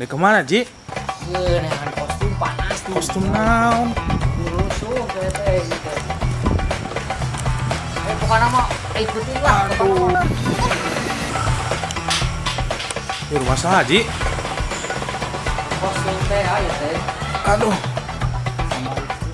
Di kemana, Ji? Neangan kostum panas tuh. Kostum naon? Rusuh kayak teh gitu. Pokoknya mah ikutin lah. Aduh. Di rumah saha, Ji? Kostum teh ayo teh. Aduh. Sama istri.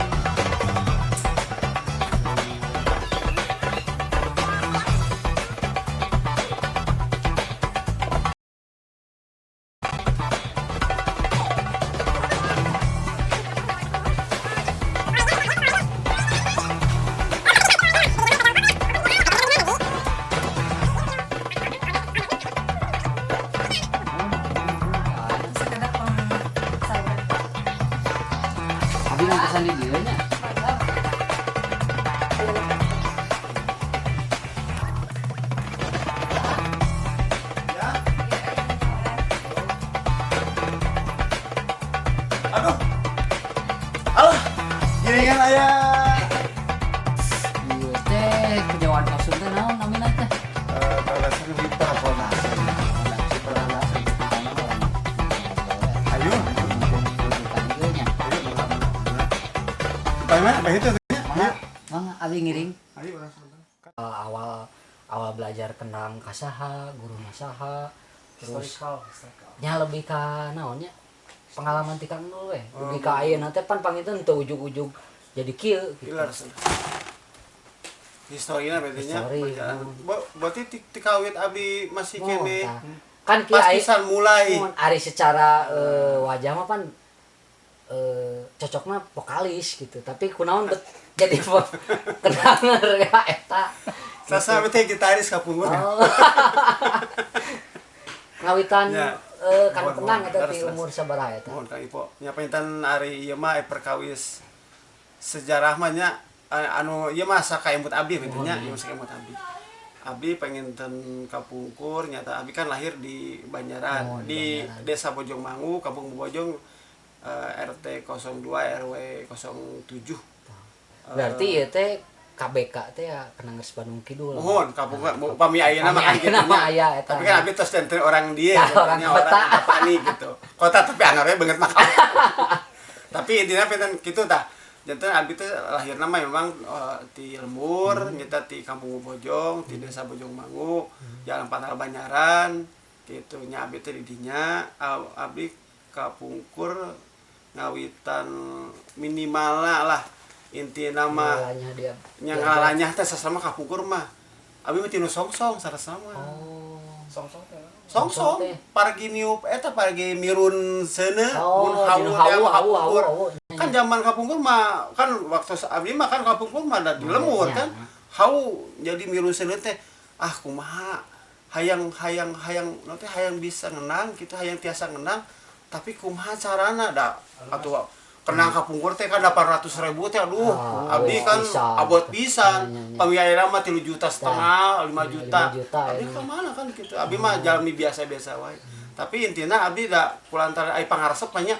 Sekedar pengsawer. Abi ngantesan di dieu nya. Aduh. Alah, giringan aya. Ieu teh kejauhan kostum teh naon namina teh? Eh, balasan Wita Bonase. Ayo. Apa mana? Apa itu? Mangga, mangga abi ngiring. Ayo urang sebentar. Awal awal belajar kendang ka saha, guru saha, terus nya lebih ka naonnya, pengalaman ti Kang dulu we. Dugi ka ayeuna teh pan panginten teu ujug-ujug jadi kieu gitu. Gila. Historina berarti nya. Histori, perjalanan. hmm. Berarti ti kawit abi masih Oh, kene. tah. Kan kieu Pas aya pisan mulai. mun ari secara wajah mah pan cocokna vokalis gitu, tapi kunaon bet jadi kendanger ya eta. Sasa abi teh gitaris kapungkur. Oh. Ngawitan Ya. kan Mohon, kendang mohon. eta ti Leres, leres. umur sabaraha eta? Mohon Kang Ipo. Nya panginten ari ieu mah perkawis sejarah mah nya anu ieu mah sakaemut abdi gitu nya, ieu mah sakaemut abdi. Abdi panginten kapungkur nyata abdi kan lahir di Banjaran, Oh, di di Banjaran. Desa Bojongmangu, Kampung Bojong, RT 02 RW 07. Berarti ieu teh KBK teh ya Kendangers Bandung Kidul. Mohon kapungkur upami ayeuna mah kan Upami gitu ayeuna mah nya. aya eta. Tapi kan abdi tos janten orang dieu, Tah, orang nya kota. Orang Antapani gitu. Kota tapi angarnya banget mah. Tapi intinya pinten kitu tah. Janten abdi teh lahirna mah memang di lembur, nyata di Kampung Bojong, di Desa Bojongmangu, Jalan Patal Banjaran gitu. Nya abdi teh di dinya, abdi kapungkur ngawitan minimalna lah intina mah Ngalanya dia. nya ngalanyah teh sasama kapungkur mah abi mah tinu songsong sarasama. Oh. Songsong Songsong teh. Pargi niup eta pargi mirun seuneu Oh, mun hawu dinu teh hawu, mah hawu, kapungkur. hawu, hawu. Kan zaman kapungkur mah kan waktu abdi mah kan kapungkur mah ada di lemur Nya. kan hawu jadi mirun seuneu teh ah kumaha hayang hayang hayang nanti hayang bisa ngenang gitu, hayang tiasa ngenang tapi kumaha carana da atuh kendang kapungkur teh kan 800 ribu teh, aduh, Ah, abdi kan pisan. abot pisan. Nya, nya, nya. Pami mah 3,5 juta, 5 Iya, juta. 5 juta, Abdi ya. ke mana kan gitu, abdi mah jalmi biasa-biasa wae, tapi intinya abdi da kulantaran ai pangaresep mah nya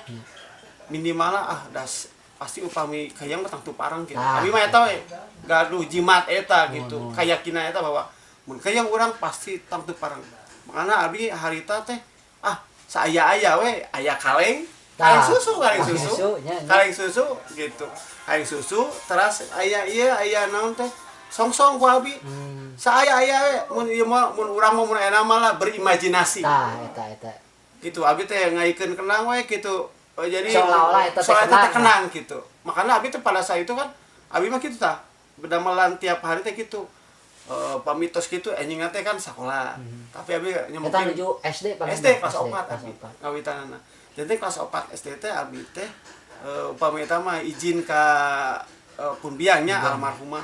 minimal ah das pasti upami kayang mah tangtu parang gitu. Ah. Abdi mah eta we gaduh jimat eta gitu, Mohon, mohon. keyakinan eta bahwa mun kayang urang pasti tangtu parang. Makana abdi harita teh ah saaya-aya we aya kaleng, kaleng Tah. susu, kaleng Kaleng susu, susu, nya, nya. kaleng susu gitu, kaleng susu terus aya ieu aya naon teh songsong ku abi. Saaya-aya we mun ieu mah mun urang mah mun enak mah lah berimajinasi Tah, eta eta. Gitu abi teh ngaikeun kendang we gitu. Oh, jadi Seolah-olah eta teh seolah eta teh kendang. kendang gitu. Makanya abi teh pada saat itu kan abi mah gitu tah bedamelan tiap hari teh gitu. Eh, pamitos gitu anjing teh kan sekolah, tapi abi nya Eta mungkin nuju SD paling SD kelas 4 kelas abi 4. ngawitanana. Jadi kelas 4 SD teh abi teh upami eta mah izin ka pun biangnya almarhumah.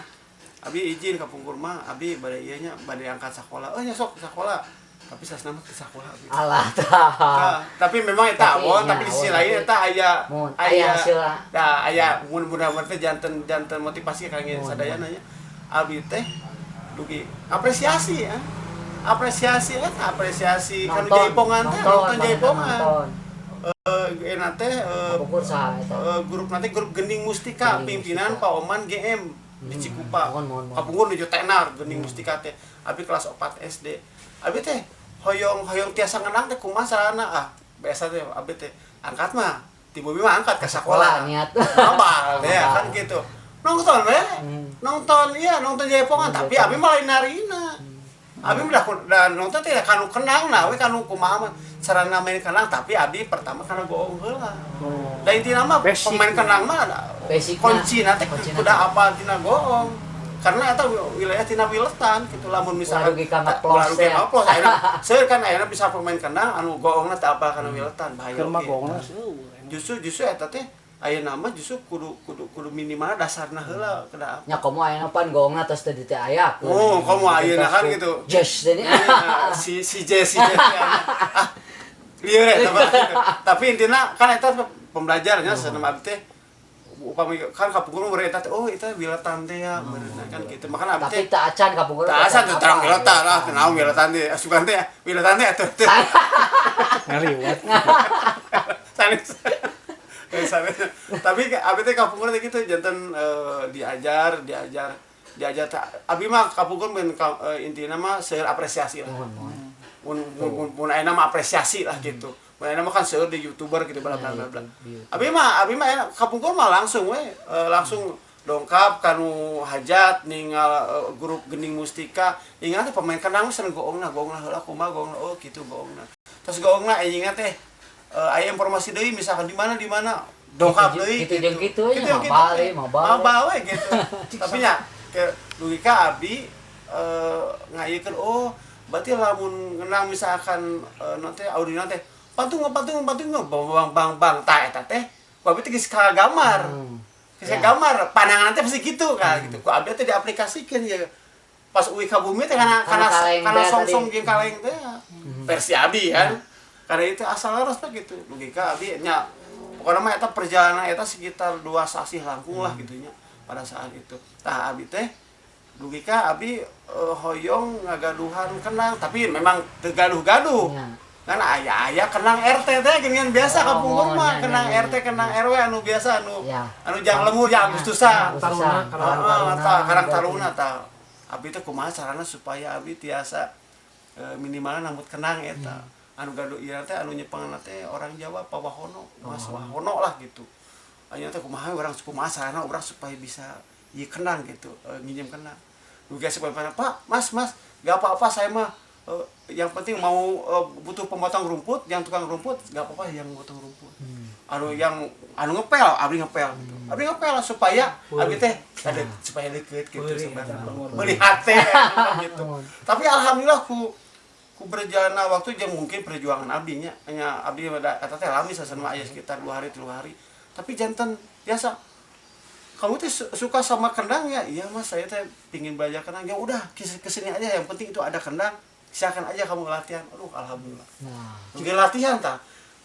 Abi izin ka pungkur mah abi bade ieu nya bade angkat sakola. Oh nya sok sakola. Tapi sasna mah teu sakola abi. Alah tah. Tah, tapi memang eta Tapi awon, nya, tapi di sisi awon, lain tapi eta aya mun, aya hasilna. Nah, aya mun mudah-mudahan teh janten janten motivasi kangge Mun, sadayana nya. Abi teh dugi apresiasi ya. Apresiasi eta apresiasi kan Nonton, jaipongan teh nonton, nonton jaipongan. nonton. Eh teh Kapungkur saha eta? Grup nanti grup Gending Mustika Gending pimpinan Mustika. Pak Oman GM di Cikupa. Mohon, mohon, mohon. Kapungkur nuju tenar Gending Mustika teh. Abi kelas 4 SD. Abi teh hoyong hoyong tiasa ngenang teh kumaha sarana ah Biasa teh abdi teh angkat mah ti bumi mah angkat ke sekolah. Niat. Mabal ya Mabal. Kan gitu. Nonton we. Nonton, iya, nonton jaipongan, tapi abi mah lain narina. Abi mah dah nonton teh kanu kendang nah we, kanu kumaha mah carana main kendang, tapi abi pertama kana goong heula. Oh. Da intina mah Basic. pemain kendang mah Basicna. kunci teh Kuncina kuda apa tina goong. Karena eta wilayah tina wiletan gitu, lamun misalkan Ulah dugi ka ngeplos ulah dugi ya. ngeplos ayeuna. Seueur kan ayeuna bisa pemain kendang anu goongna teu apal kana wiletan, bahaya Keur mah oge. goongna seueur. Justru justru eta teh ayeuna mah justru kudu kudu kudu minimal dasarna heula kedah. Nya komo ayeuna pan goongna tos teu diteayakeun. Oh, komo ayeuna kan gitu. Jazz teh. Iya, si si J si J ah lieur eta mah gitu. Tapi intina kan eta pembelajarannya senem abdi teh upami kan kapungkur mah eta teh, oh, itu wiletan teh ya beureunan kan gitu, makana abdi Tapi teh teu acan kapungkur. teu acan teu terang wiletan lah, naon wiletan teh, asupan teh wiletan teh atuh teh. Ngaliwat. Sanes. Sanes. Tapi abi teh kapungkur teh gitu janten, diajar diajar diajar teh abi mah kapungkur mun intina mah seueur apresiasi lah. Mohon, mohon. Mun mun mun, mun ayeuna mah apresiasi lah gitu. Mun ayeuna mah kan seueur di YouTuber gitu, bla bla bla bla. Di YouTube. Abi mah enak, kapungkur mah langsung we, langsung dongkap kanu hajat ningal grup Gending Mustika, ingat teh pemain kendang seneng goongna, goongna heula kumaha goongna, oh gitu goongna. Terus goongna anjingna teh aya informasi deui misalkan di mana di mana, dongkap Gitu, deui. gitu jeung kitu nya, gitu, mabal gitu. deui, mabal. Mabal we gitu. Tapi nya ke logika abi ngayekeun, oh berarti lamun ngenang misalkan nanti audio teh patung patung patung bang bang bang bang, tah eta teh ku abi teh geus kagambar. Geus kagambar pandangan teh pasti gitu kan gitu, ku abi teh diaplikasikeun ya pas uwi ka bumi teh kana Kana kana kaleng kana teh song-song tadi. jeung kaleng teh versi abi kan, karena itu asal harus gitu logika abi nya. Pokoknya mah eta perjalanan eta sekitar 2 sasih langkung lah gitu nya pada saat itu. Tah, abi teh logika abi hoyong ngagaduhan kendang, tapi memang teu gaduh-gaduh kan aya-aya kendang RT teh geuningan biasa Oh, kapungkur mah nya, kendang nya, RT, kendang RW anu biasa, anu anu jang lembur ya Agustusan. Agustusan. Taruna, Heeh, tah Karang Taruna. Tah, abi teh kumaha carana supaya abi tiasa minimal nambut kendang eta anu gaduh ieu teh, anu nyepengan teh orang Jawa, Pak Wahono, Mas Wahono lah gitu. Ayeuna teh kumaha urang, kumaha carana urang supaya bisa ieu kendang gitu, nginjem kendang. Duga supaya Pak, Mas, Mas, gak apa-apa saya mah, yang penting mau butuh pemotong rumput, yang tukang rumput gak apa-apa, yang potong rumput. Anu yang anu ngepel, abdi ngepel gitu. Abdi ngepel supaya abdi teh ada supaya deket gitu Beuri, sebenarnya. pengorbanan. Beli hati gitu. Tapi alhamdulillah ku ku berjalannya waktu jeung mungkin perjuangan abdi nya, nya abdi ada eta teh lami sasan mah aya sekitar 2 hari 3 hari. Tapi janten biasa, kamu tuh suka sama kendang ya? Iya mas, saya teh pingin belajar kendang. Ya udah, kesini aja, yang penting itu ada kendang, silakan aja kamu latihan. Aduh, alhamdulillah. Nah, juga latihan tah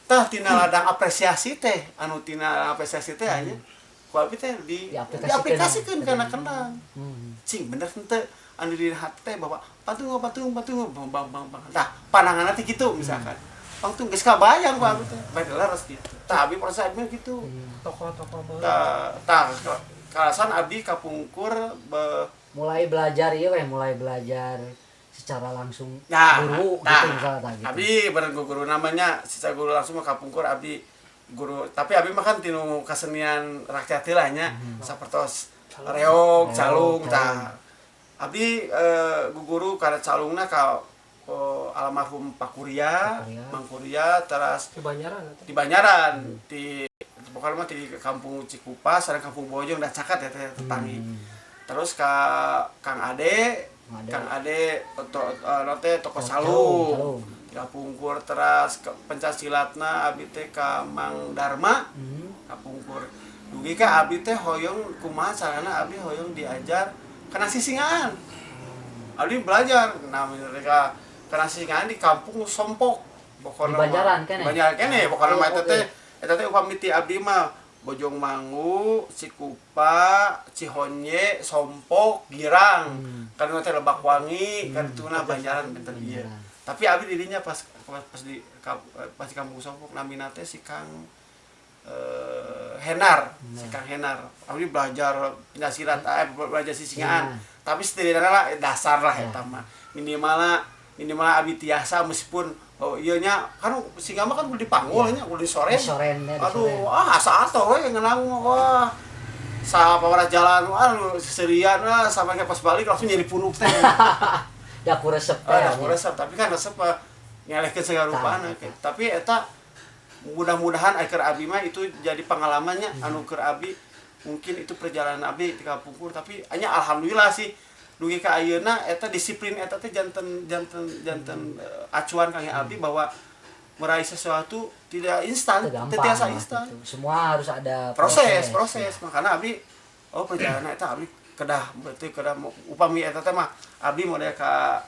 tah tina ladang apresiasi teh, anu tina apresiasi teh hanya ku abi teh di Diaplikasikeun. diaplikasikeun kana kendang. Cing bener henteu anu di hati teh bahwa patung patung patung bang bang bang bang, tah pandangan teh gitu, misalkan patung geus kabayang ku abi teh bae leres gitu. Tah, abi proses abi gitu. Tokoh-tokoh baheula. Tah tah kalasan abdi kapungkur mulai belajar iya weh, mulai belajar secara langsung Nah, guru nah, gitu misalnya tah gitu. Abi bareng guru namanya sisa guru langsung mah kapungkur abdi guru, tapi abi mah kan tinu kesenian rakyat lah nya, sapertos reog, calung. Reog, Tah, abdi guru kana calungna ka almarhum Pak Kuria, Pak Kuria. Mang Kuria, terus Di Banjaran eta. di Banyaran, di pokoknya mah di kampung Cikupa sareng kampung Bojong dah caket ya teh tetanggi. Terus ka Kang Ade. Kang Ade. Kang Ade to, teh toko Toko calung. calung. Di Kapungkur teras ke pencak silatna abi teh ka Mang Dharma. Kapungkur dugi ka abi teh hoyong kumaha carana abi hoyong diajar kana sisingaan. Abi belajar nah mereka kana sisingaan di kampung Sompok pokoknya. Di Banjaran mah. keneh? Di Banjaran keneh pokoknya mah Oh, eta oke. teh, eta teh upami ti abdi mah Bojong Mangu, Cikupa, Cihonye, Sompok, Girang. Kan teh Lebak Wangi, kan itu nah Banjaran benten ieu. Banjaran. Tapi abdi dirinya pas pas pas di pas di kampung Sompok namina teh si Kang Henar, si Kang Henar. Abdi belajar pencak silat, belajar sisingaan. Sisingaan. Tapi setidaknya lah dasar lah Ya. eta mah. Minimalnya minimal abdi tiasa meskipun Oh iya nya, kan singa mah kan kudu dipanggul nya, kudu disoren. Disoren ya, Aduh, disoren. ah asa asa we ngenang wah. Sa pawara jalan, wah seserian lah sampai pas balik langsung nyeri punuk teh. Da ku resep teh. Ah, da resep, tapi kan resep mah ngelehkeun segala rupana Tah, gitu. Tapi eta mudah-mudahan akhir abi mah itu jadi pengalamannya anu keur abi, mungkin itu perjalanan abi di kapungkur, tapi hanya alhamdulillah sih dugi ka ayeuna eta disiplin eta teh janten janten janten acuan kangge abi bahwa meraih sesuatu tidak instan, Itu gampang teu tiasa lah, instan. gitu. Semua harus ada Proses, proses. Makanya abi, oh, perjalanan eta abi kedah berarti kedah upami eta teh mah abi model ka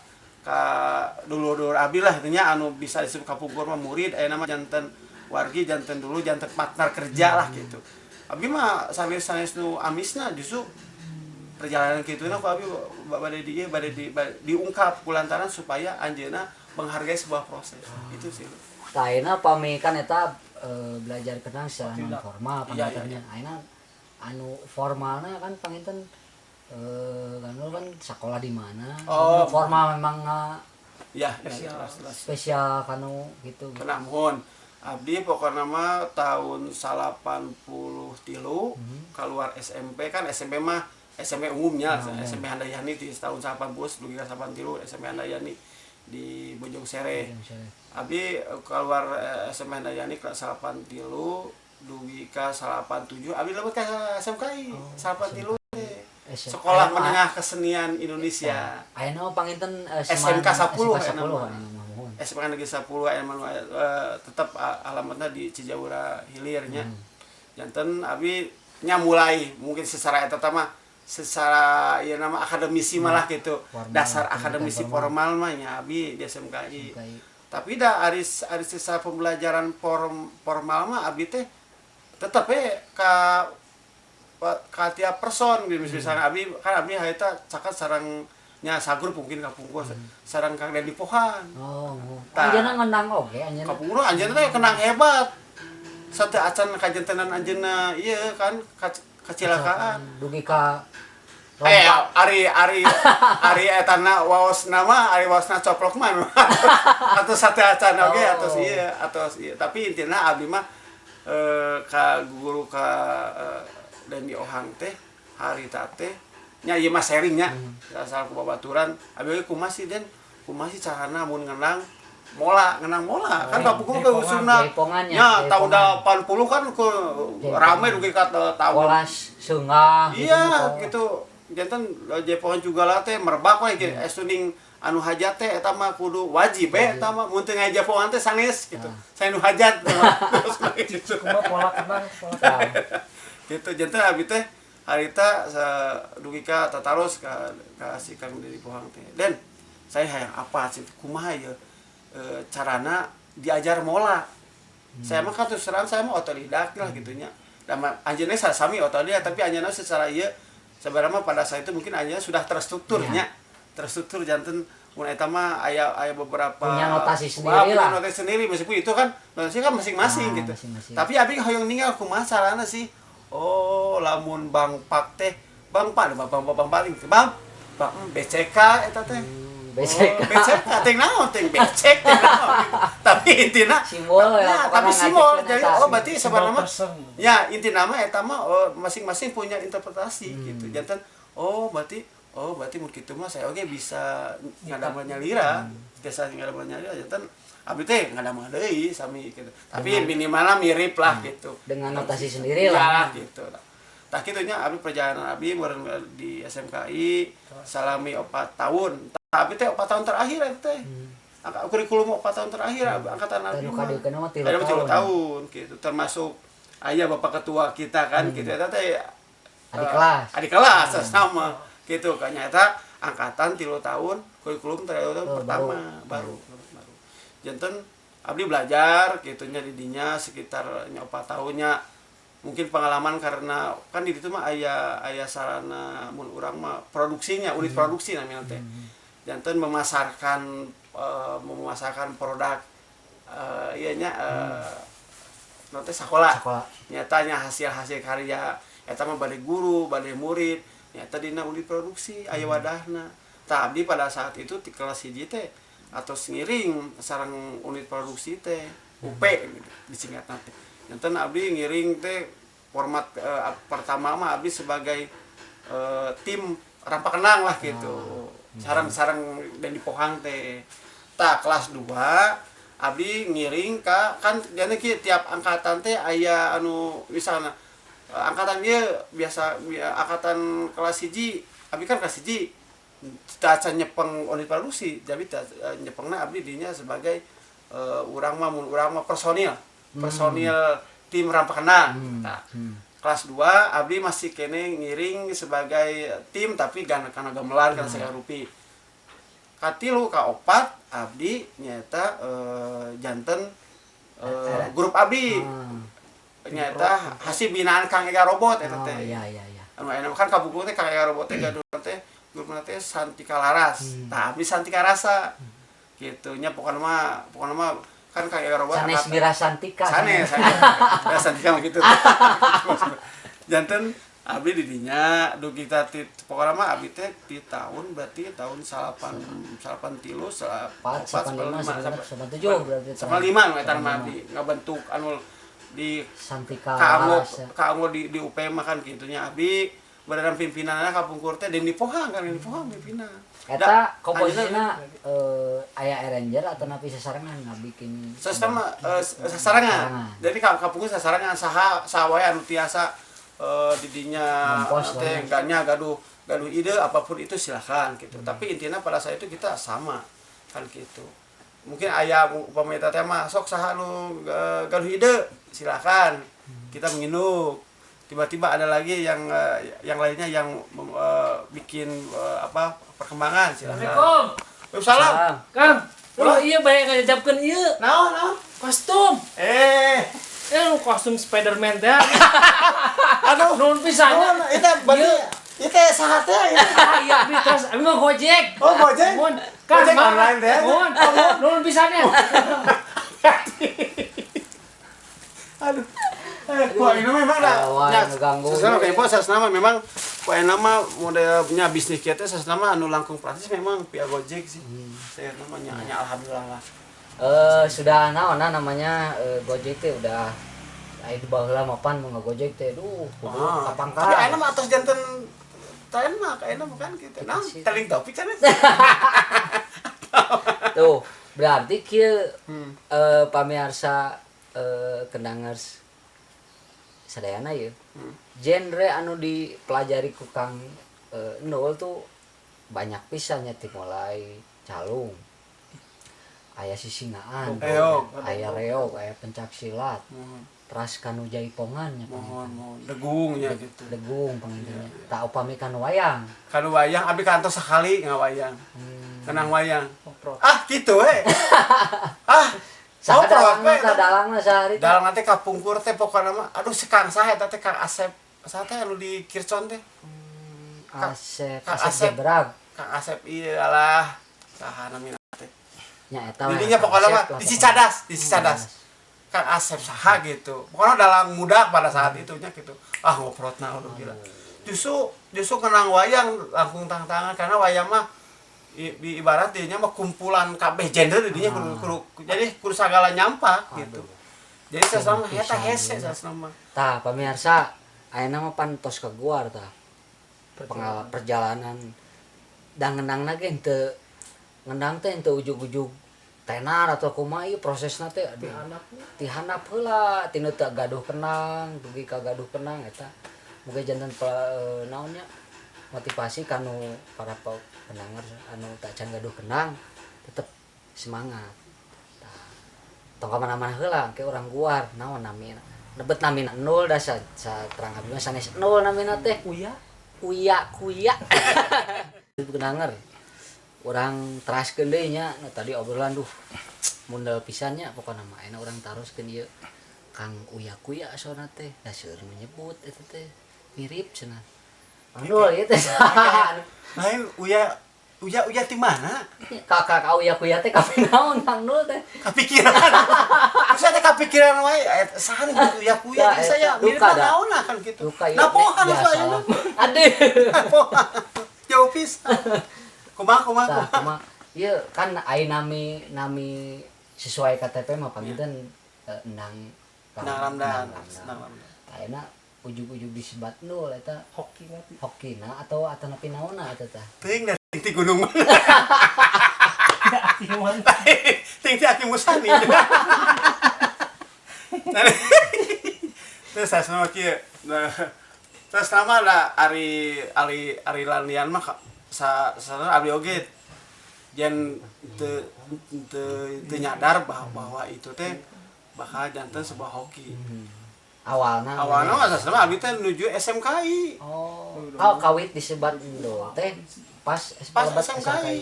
dulur-dulur abi lah nya anu bisa disebut kapungkur mah murid, aya nama janten wargi, janten dulu janten partner kerja lah gitu. Abi mah sambil sanes nu amisna, justru perjalanan kitu na ku abi bade di ieu, bade di diungkap kulantaran supaya anjeunna menghargai sebuah proses itu sih. Tah, ayeuna pami kan eta belajar kendang secara non formal Iya, panginten nya. Ayeuna anu formalna kan panginten kan lu kan sekolah di mana? Oh. Nu formal memang Ya, ya, jelas, jelas. Spesial kanu gitu. Kena mohon. Abdi pokoknya mah tahun 83 keluar SMP kan, SMP mah SMP umumnya, SMP Handayani di tahun 80 dugi ka 83 SMP Handayani di Bojong Sereh. Abdi keluar SMP Handayani kelas 83 dugi ka 87 abdi lebet ka SMKI 83 teh. Sekolah Menengah Kesenian Indonesia. Ayeuna mah panginten SMK 10 SMK 10 aya nama. aya mah, muhun. SMK Negeri 10 aya mah, tetep alamatnya di Cijawura Hilirnya. Janten abi nya mulai mungkin secara eta teh mah secara ya nama akademisi malah gitu. Formal, dasar pendidikan akademisi formal. formal mah nya abi di SMKI. SMKI. Tapi da aris aris sisa pembelajaran formal mah abi teh tetep we ka tiap person gitu. Misalnya abi kan abi harita caket sareng nya sagrup mungkin kapungkur sareng Kang Dedi Pohan. Oh, muhun. Tah. Anjeunna ngendang oge anjeunna. Kapungkur anjeunna teh kendang hebat. Satu acan kajentenan anjeunna ieu kan kecelakaan. Dugi ka Eh, rompak. ari ari ari etana waos nama, ari waosna coplok mah atau sate acan oge. Oh. Atau iya, atau iya, tapi intinya abdi mah ka guru ka Dani Ohang teh harita teh nya ieu mah sharingnya asal ku babaturan abi oge, kumaha sih, Den, kumaha sih carana mun ngendang mola, ngendang mola kan kapungkur ke jaipongan. usumna Jaipongannya, nya tahun jaipongan. 80 kan ke Jaipongan. rame dugi ka tahun Kolas seungah gitu, iya kolas. Gitu janten jaipongan juga lah teh merebak we gitu. Esuning anu hajat teh eta mah kudu wajib we eta mah mun teu ngajaipongan teh sanes gitu. Saya nu hajat terus gitu. Kumaha pola kendang, pola Tah. Gitu janten abi teh harita dugi ka tataros ka si Kang Dedi Pohang teh, dan saya hayang apa sih, kumaha ya carana diajar mola. Saya mah kan terus terang saya mah otodidak lah gitunya dan anjeunna sami otodidak, tapi anjeunna secara ieu sebenarnya mah pada saat itu mungkin anjeunna sudah terstrukturnya, terstruktur janten mun eta mah aya aya beberapa Punya notasi sendiri Wah, punya lah. notasi sendiri, meskipun itu kan notasi kan masing-masing Ah, gitu. masing-masing. Tapi abi hoyong ningal kumaha carana sih. Oh, lamun Bang Pak teh, Bang Pak, Bang Bang Bang Paling Bang Bang BCK eta teh. BCK. Oh, BCK teh naon teh, becek teh naon gitu. Tapi intina Simbol ya, nah, pokoknya tapi simbol ngajakin jadi eta. oh berarti Simbol sebenarnya mah person. ya intina mah eta mah oh, masing-masing punya interpretasi gitu. Janten oh berarti mun kitu mah saya oge bisa ngadamel nyalira, biasa ngadamel nyalira. Janten abdi teh ngadamel deui sami gitu. Tapi minimalnya mirip lah gitu. Dengan notasi sendiri Ya, lah. gitu. Tah kitu nya abdi perjalanan abdi meureun di SMKI salami 4 tahun. Tah, abdi teh 4 tahun terakhir eta teh. Angka kurikulum 4 tahun terakhir angkatan abdi Nu mah. kadiekeun mah 3 Ada mah 3 tahun. Tahun gitu. Termasuk ayah bapak ketua kita kan gitu eta teh Adik kelas. Adik kelas sama gitu kan, nyata angkatan 3 tahun kurikulum 3 tahun Oh, pertama baru baru. Janten abdi belajar gitu nya di dinya sekitar nya 4 tahunnya mungkin pengalaman karena kan di ditu mah aya aya sarana mun urang mah produksinya unit produksi namanya teh. Janten memasarkan produk iya nya nanti sekolah. Sekolah. Nyatanya hasil-hasil karya eta mah bade guru bade murid nyata dina unit produksi aya wadahna. Tah, abdi pada saat itu di kelas 1 teh Atau ngiring sareng unit produksi teh UP gitu, disingkat teh. Janten abdi ngiring teh format pertama mah abdi sebagai tim rampak kendang lah gitu. Sareng-sareng dan di Pohang teh. Tah, kelas 2 abdi ngiring ka, kan jadi kieu, tiap angkatan teh aya anu misalnya angkatan dia biasa angkatan kelas 1, abdi kan kelas 1 teu acan nyepeng unit produksi, jadi nyepengna abdi dinya sebagai urang mah, mun urang mah personil personil tim rampak kendang. Nah, kelas 2 abdi masih keneh ngiring sebagai tim, tapi gan karena gamelan kan segala rupi. Katilu ka opat abdi nyata janten grup abdi nyata hasil binaan Kang Ega Robot eta teh. Iya iya iya. Anu aya kan kabuku teh Kang Ega Robot teh gaduh teh grupna teh Santika Laras. Tah, abdi Santika Rasa gitu nya. Pokokna mah kan Kang Ega Robot Sanes Mira Santika. Sanes, sanes. Mira Santika mah gitu. Janten abdi di dinya dugi kita ti, pokokna mah abdi teh di tahun berarti tahun salapan salapan tilu Empat, salapan lima, 87 berarti. 85 nu eta mah abdi ngabentuk anu di Santika kaanggo Laras ya. Kaanggo di UP mah kan kitunya abdi berada pimpinanna kapungkur teh Dendi Pohang, kan Dendi Pohang pimpinan. Eta komposisinya aya arranger atau napi sasarengan ngabikin? Sasama sasarengan. Sasarengan. Jadi kapungkur sasarengan, saha saha wae anu tiasa didinya Ngompos teh lah. Ganya gaduh gaduh ide apapun itu silakan gitu. Tapi intinya pada saat itu kita sama kan gitu. Mungkin aya upama eta teh mah sok saha nu gaduh ide silakan. Kita menginduk. Tiba-tiba ada lagi yang lainnya yang bikin apa perkembangan, silakan. Assalamualaikum. Waalaikumsalam. Salam. Kang, oh iya, banyak ngajajabkeun ieu. Naon, naon? Kostum. Eh, Eh, lu kostum Spiderman teh. Aduh. Nuhun pisan. Naon itu berarti itu saha teh ya? Ah, iya, abdi terus abdi mah Gojek. Oh, Gojek. Nuhun. Kang, Gojek maaf. online teh. Nuhun. Nuhun pisan ya. Aduh. Eh, wah ini memang lah. Wah, Ya, ngeganggu. sasana kayak sasana mah memang wah nama model punya bisnis kita sasana mah anu langkung praktis memang pihak Gojek sih. Saya namanya nya alhamdulillah lah. Eh, sudah naon nah, namanya Gojek teh udah aya di baheula mah pan mun ngagojek teh duh kudu Ah, kapangkal. tapi ayeuna mah atos janten tren mah kayaknya bukan gitu. Nah, Sih. teling topik kan. Tuh, berarti kieu pamirsa kendangers sadayana ye. Genre anu dipelajari ku Kang Nul tuh banyak pisan nya, mulai calung, aya sisingaan, Reog. Aya reog, aya pencak silat, teras kanu jaipongan nya. Mohon, mohon degungnya gitu. Degung panginten nya. Tah, upami kanu wayang? Kalau wayang abdi kantos sekali ngawayang. Kendang wayang. Ngoprot. Ah, gitu we. Ah, Saha ngoprot dalangna we. tah, dalangna sehari teh? Dalang nanti kapungkur teh pokokna mah aduh si Kang saha eta teh, Kang Asep. Saha teh anu di Kircon teh? Asep, Kang Asep Asep. Jebrag. Kang Asep, iya lah. Saha namina teh? Nya eta we, Didinya Kang pokoknya Asep mah lah di pokoknya. Cicadas, di Cicadas. Kang Asep saha gitu. Pokoknya dalang muda pada saat itu nya gitu. Ah, ngoprotna udah gila. Justru justru kendang wayang langsung tangan karena wayang mah ibarat dinya mah kumpulan kabeh gender dinya kudu, kudu, jadi kudu sagala nyampak gitu. Jadi saya sama eta hese saya sama. Tah, pamirsa, ayeuna mah pan tos keluar tah. Pengalaman perjalanan dan ngendang ge henteu ngendang teh henteu ujug-ujug tenar atau kumaha ieu prosesna teh, aduh. Ti handap heula, tina teu gaduh kendang dugi ka gaduh kendang eta. Muga janten naon nya, motivasi kanu para pendengar anu tak can gaduh kendang tetep semangat. Tah, tong ka mana-mana heula ke urang guar naon namina. Lebet namina Nul da sa terang abdi mah sanes Nul namina teh. Uya. Kuya kuya. Pendengar, urang teraskeun deui nya. Nu tadi obrolan duh mundel pisan nya, pokona mah ayeuna urang taroskeun ieu Kang Uya Kuya sona teh da seueur nu nyebut eta teh mirip cenah. Kang Nul ieu teh saha? Lain Uya Uya Uya di mana? Kakak ka Uya Kuya teh kape naon Kang Nul teh? Kepikiran. Terus saya kepikiran wae, saha nu Uya Kuya Ya, di saya eta, mirip duka da. naon kan gitu. Duka ieu Napohan biasa saya. lah. Aduh. Napohan. Jauh pisan. Kumaha kumaha Tah, kumaha. kumaha. Ieu kan ai nami nami sesuai KTP mah panginten Endang. Endang Ramdan. Endang. Endang Ramdan. Ayeuna ujug-ujug disebat Ndul eta Hoki nanti. Hokina atau atanapi naonna eta tah? Teuing da ting ti gunung mana. Ya, gimana? Ting ti Aki Musani. Terus saya sama kieu. Nah, terus nama lah ari ari ari lanian mah sa sana abdi oge jan teu teu teu nyadar bahwa, bahwa itu teh bakal janten sebuah hoki. Awalna. Awalna mah sasana abdi teh nuju SMKI. Oh, oh kawit disebat Ndul teh pas Pas lebet. SMKI.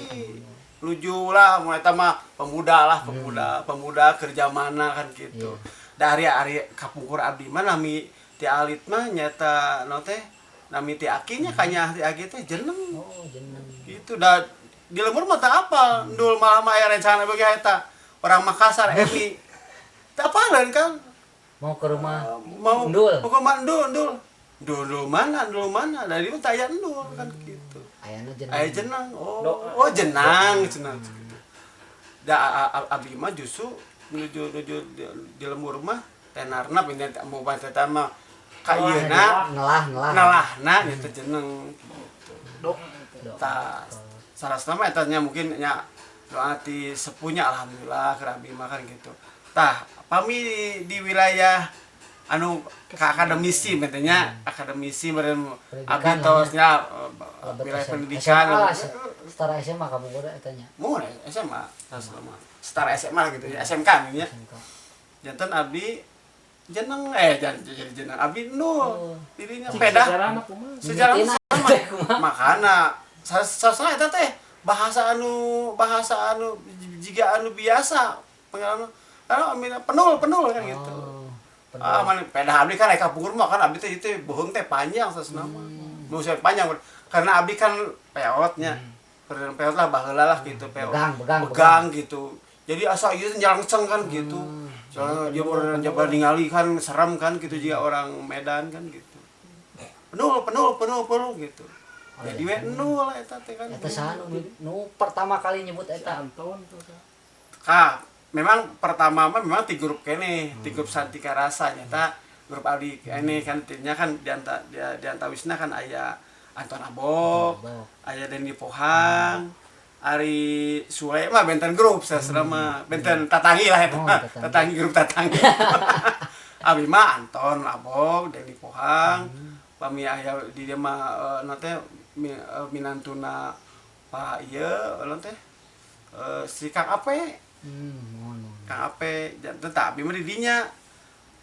Nuju lah mulai mah pemuda lah, pemuda, pemuda kerja mana kan gitu. Dari ari kapungkur abdi mah nami ti alit mah nyata no teh nami ti akinya kanya ti aki teh jeneng. Oh, jeneng. Gitu da di lembur mah teu apal, Ndul malah mah aya rencana bagi eta orang Makassar Emi. Teu apaleun kan. Mau ke rumah Mau Ndul. Mau ke rumah Ndul, Ndul. Ndul, Ndul mana? Ndul mana? Dari mana aya Ndul kan gitu. Ayana jeneng. Aya jeneng. Oh, oh jenang, jenang gitu. Da abdi mah justru menuju menuju di lembur mah tenarna pindah mau eta mah ka ieuna Nelah, nelah. nelahna nya jeneng. Dok. Tah sarasna mah eta nya mungkin nya doa ti sepuhnya, alhamdulillah keur abdi mah kan gitu. Tah pami di wilayah anu ka akademisi nya, akademisi meureun abdi Pendidikan tos nya Lebet wilayah pendidikan. SMA lah, setara SMA kapungkur eta nya. Mun SMA, SMA setara SMA lah gitu ya, SMK nya. SMK. Janten abdi jeneng jadi jeneng abdi Nul Oh. dirinya peda. Sejarahna kumaha? Sejarah Mimitina sama teh kumaha? makana sasana eta teh bahasa anu jika anu biasa pengalaman karena amina penul penul kan gitu. Oh, penul. Ah, mana peda abdi kan eka pungkur mah kan abdi teh itu bohong teh panjang sasana mah. Mau saya panjang karena abdi kan peotnya. Karena peot lah baheula lah gitu peot. Begang, begang, begang gitu. Jadi asa ieu nyalangseng kan gitu. Soalnya dia orang jabar ningali kan serem kan gitu jika orang Medan kan gitu. Penul penul penul penul gitu. Jadi we nul eta teh kan. Eta saha nu pertama kali nyebut eta? Anton tuh. Kak, memang pertama mah memang di grup kene, di grup Santika Rasa nyata grup abdi kene kan timnya kan di anta di antawisna kan aya Anton Abok, Abok. Aya Dendi Pohang, Ari Sule mah benten grup sastra mah benten tatangi lah eta Oh, mah. tatangi. Tatangi grup tatangi. Abi mah Anton Abok, Dendi Pohang, pami aya di dia mah naon teh minantuna Pak ieu naon teh si Kang Ape. Mohon, mohon. Kang Ape janten tak abi mah di dinya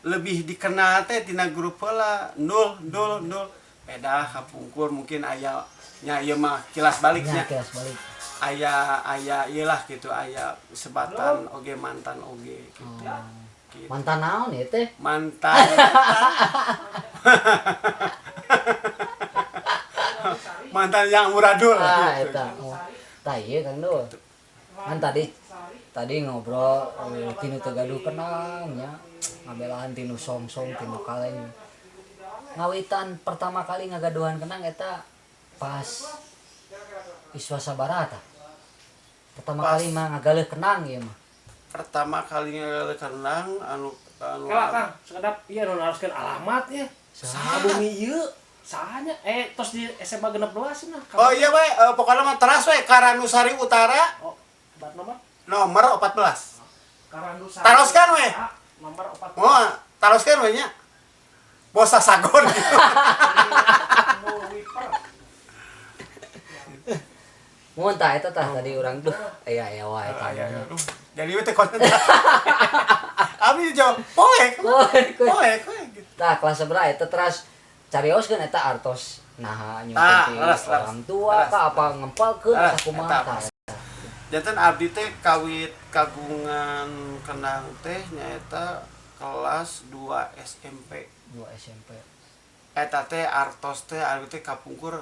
lebih dikenal teh tina grup heula nul nul nul beda kapungkur mungkin aya nya ieu mah kilas baliknya. Nya kilas balik. Aya aya ieu lah gitu aya sebatan oge mantan oge gitu. Gitu. Mantan naon ya teh? Mantan mantan yang muradul Ah, gitu. eta. Oh. Tah ieu Kang Dul. Kan tadi tadi ngobrol tinu teu gaduh kenang nya. Ngabelaan tinu song-song tinu kaleng. Ngawitan pertama kali ngagaduhan kenang eta pas iswa sabaraha tah? Pertama kali mah ngagaleuh kenang ieu mah. Pertama kali ngagaleuh kenang anu anu Kala Kang, sekedap iya nu naroskeun alamat ya. Saha bumi ieu? Sahanya tos di SMA 16 nah. Oh iya we, pokoknya mah teras we Karanusari Utara. Oh, bat nomor? Nomor 14. Karanusari. Taroskan we. Nomor 14. Mau taroskan we nya. Bos sasagon gitu. Nul Wiper. Mun tah eta tah tadi urang duh aya aya wae tah. Ah, iya, iya. Aduh, jadi we teh konten. Abi jawab poek. Poek, we. Poek we gitu. Tah kelas sabaraha eta teras carioskeun eta artos naha Tah, nyumput leres, leres. orang tua Leres. kah apa ngempalkeun Leres, atau kumaha eta. tah. Janten abdi teh kawit kagungan kendang teh nyaeta kelas 2 SMP. 2 SMP. Eta teh artos teh abdi teh kapungkur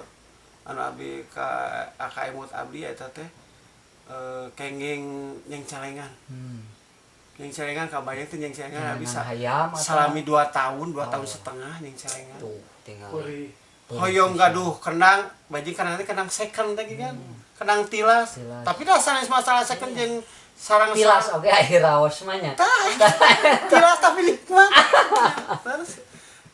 anu abdi ka AKM abdi eta teh kenging nyeng celengan. Nyeng celengan kabayang teh nyeng celengan abdi Celengan hayam atau- salami 2 tahun, 2 tahun Oh. setengah nyeng celengan. Tuh tinggal. Kuri. Hoyong gaduh kendang, bajing kendang teh kendang second teh kan. Kendang tilas. Tilas. Tapi dah sanes masalah second jeung sarang Tilas oke akhir raos mah nya. Tah, tilas tapi nikmat. Terus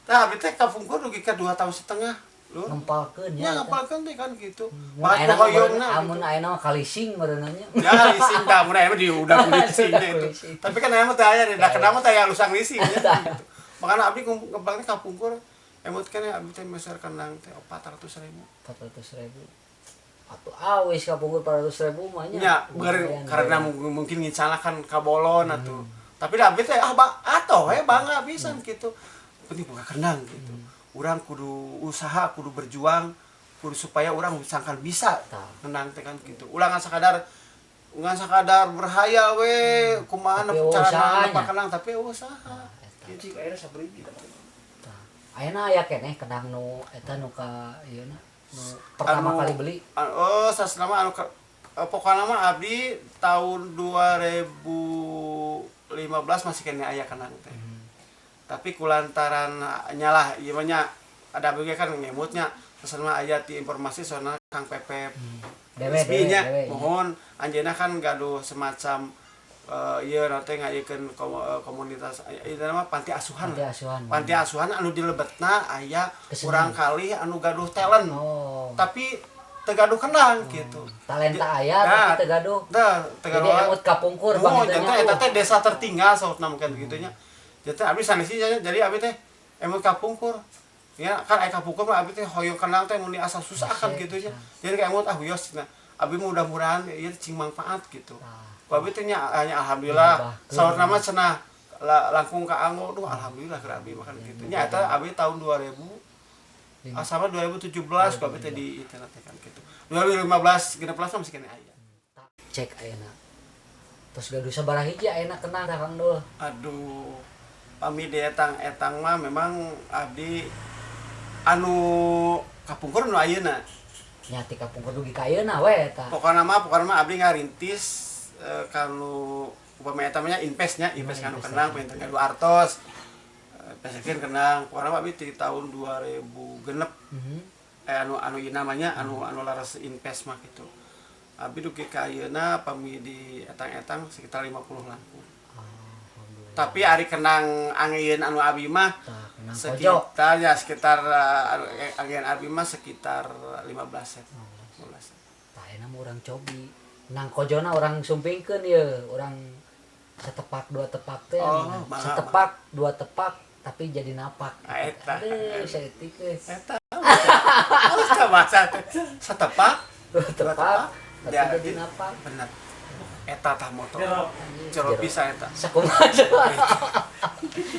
tah abdi teh kapungkur dugi ka 2,5 tahun lur. Ngempalkeun Ya nya. ngapalkeun teh kan gitu. Mun Bahkan ayeuna mah hoyongna amun gitu. ayeuna mah kalising meureunna nya. Ya leasing dah mun aya mah di udah leasingnya itu. Leasing. Tapi kan aya mah teh aya da kendang mah teh aya lusang leasing ya. Tah. Gitu. Makanya abdi ngempalkeun kapungkur emut kan ya abdi teh meser kendang teh 400.000. 400.000. Atuh awis kapungkur 400.000 mah nya. Ya, karena mungkin ngincana kan kabolon atuh. Tapi da abdi teh ah ba atoh we bangga pisan gitu. Penting buka kendang gitu. Urang kudu usaha, kudu berjuang, kudu supaya urang sangkan bisa Tah. kendang teh kan gitu. Ulah ngan sakadar berhayal we kumaha Tapi cara usahanya. nepak kendang tapi usaha. Eta. Cik akhirnya sabri gitu. Tah. Ayeuna aya keneh kendang nu eta nu ka ieu na nu pertama kali beli. Oh, sasana anu pokokna mah abdi tahun 2015 masih keneh aya kendang teh. Tapi kulantaran nyalah ieu mah nya ada abdi ge kan ngemutnya sasana aya ti informasi soalna Kang Pepep. Dewe SB dewe nya dewe. mohon anjeunna kan gaduh semacam ieu teh ngayekeun komunitas ieu mah panti asuhan. Panti asuhan. Panti asuhan anu dilebetna aya Kesenian. urang kalih anu gaduh talent. Oh. Tapi teu gaduh kendang gitu. Talenta aya Nah, tapi teu gaduh. Tah, teu Jadi gaduh. emut kapungkur Oh, bang jadi eta teh desa tertinggal sautna mungkin gitu nya. Jadi abdi sanes jadi abdi teh emut kapungkur. Ya kan aya kapungkur mah abdi teh hoyong kendang teh mun asa susah kan Hese, gitu nya. Jadi kayak emut ah wios cenah. Abdi mudah-mudahan ieu cing manfaat gitu. Tah. Ku abdi teh nya hanya alhamdulillah Dihibahkeun. saurna mah cenah langkung ka anggo duh alhamdulillah keur abdi mah kan gitu. Nya eta abdi tahun 2000 Lima. sama 2017 ku abdi teh di itu teh kan gitu. 2015 genep belas mah masih keneh aya. Cek ayeuna. Terus gaduh sabaraha hiji ayeuna kendang tah Kang Dul? Aduh, pami di etang-etang mah memang abdi anu kapungkur nu ayeuna. Nya ti kapungkur dugi ka ayeuna we eta. Pokona mah abdi ngarintis kanu upami eta mah nya investnya, invest kanu invest. kendang pengen gaduh artos. Investkeun kendang. Pokona mah abdi di tahun 2000 genep anu anu ieu namanya anu anu laras invest mah gitu. Abdi dugi ka ayeuna pami di etang-etang sekitar 50 langkung. Alhamdulillah. Tapi ari kendang angeun anu abi mah Tah, kendang kojo. sekitar ya sekitar angeun abi mah sekitar 15 set. 15 set. Tah ayeuna mah urang cobi. Nang kojona urang sumpingkeun ye, urang setepak dua tepak teh. Oh, mangga, Setepak dua tepak tapi jadi napak. Ah, eta. Aduh, saeutik euy. Eta. Halus tah bahasa teh. Setepak Dua tepak tapi Ya, jadi napak. Bener. Eta tah motor. Jero. Jero bisa eta. Sakumaha coba.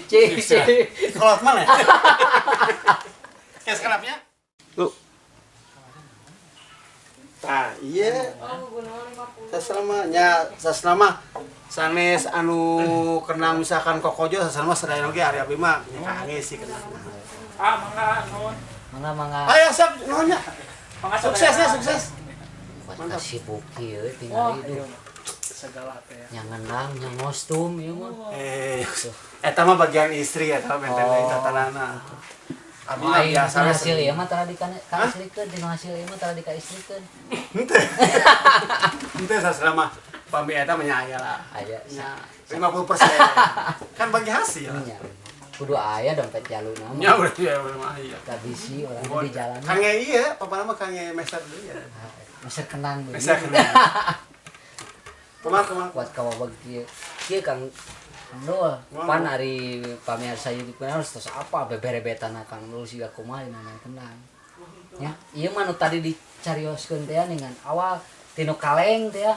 Cik, cik. Kolot mana? Kayak sekarangnya. Lu. Tah, iya. Oh, gunung 50. Sasalama nya sasalama sanes anu kendang misalkan kokojo sasalama sadaya oge ari abdi mah nya kaange sih kendang. Ah, mangga nuhun. Mangga mangga. Ayo siap nuhun nya. Mangga Sukses ya, sukses. Buat kasih bukti euy Wah, tingali duh. iya. Segala teh ya. Nya ngendang, nya ngostum ieu mah. Eta mah bagian istri eta mah benten deui tatanana. Abdi mah Aing biasa we hasil seni. ieu mah tara di ka istrikeun, dina hasil ieu mah tara di ka istrikeun. Henteu. Henteu sasalama pami eta mah nya aya lah. Aya. Nya 50%. Kan bagi hasil. Nya. Kudu aya dompet jaluna mah. Nya udah ya udah mah aya. Tah bisi urang teh di jalan. Kange iya, papa nama kange meser deui ya. Meser kendang deui. Meser kendang. Kumaha kumaha? Kuat kawabag kieu. Kieu Kang Kang Dul, pan ari pamirsa YouTube harus terus apa beberebetana Kang Dul siga kumaha dina kendang. Ya, ieu mah nu tadi dicarioskeun teh dengan awal tinu kaleng teh ya,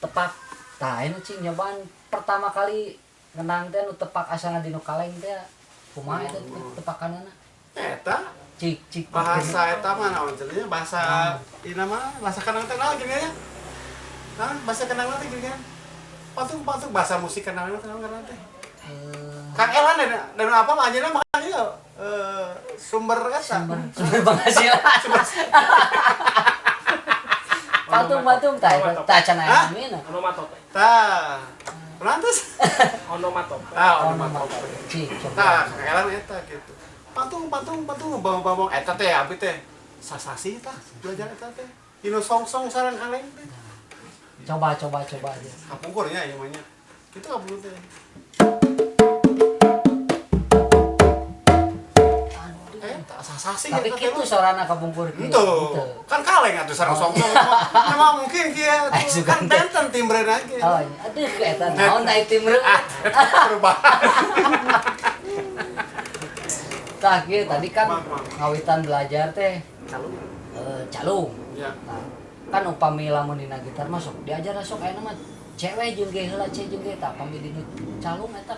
tepak. Tah anu cing nyobaan pertama kali ngenang teh nu tepak asalna dinu kaleng teh kumaha eta tepakanana? Eta Cik cik bahasa eta mah naon cenah bahasa ieu mah bahasa kendang teh naon gini nya? Naon bahasa kendang teh gini kan? Patung-patung bahasa musik kendang teh naon ngaranna teh? Kang Elan dan apa mah anjeunna mah ieu sumber eta. Sumber sumber penghasilan. Patung-patung tah eta tah can aya namina. Onomatope. Tah. Lantas. Onomatope. Tah onomatope. Cik coba. Tah, Kang Elan eta gitu. Patung patung patung bawang bawang eta teh abi teh sasasi tah belajar eta teh. Dinu song-song sareng kaleng teh. Coba coba coba aja. Kapungkurnya ieu mah nya. Kitu kapungkur teh. Eta sasasi Tapi eta teh kitu mah. sorana kapungkur kieu. Henteu. Kan kaleng atuh sareng song-song. Emang mungkin kieu Ay, atuh. sugan Kan teh. benten timbrena ge. Oh, iya. Aduh, eta naon da timbre. Ah, perubahan. Tah kieu tadi kan Mang, mang. ngawitan belajar teh Calung. Calung. Ya. Nah, kan upami lamun dina gitar masuk diajar sok ayeuna mah cewek jeung ge heula C jeung ge tah pami dinu calung eta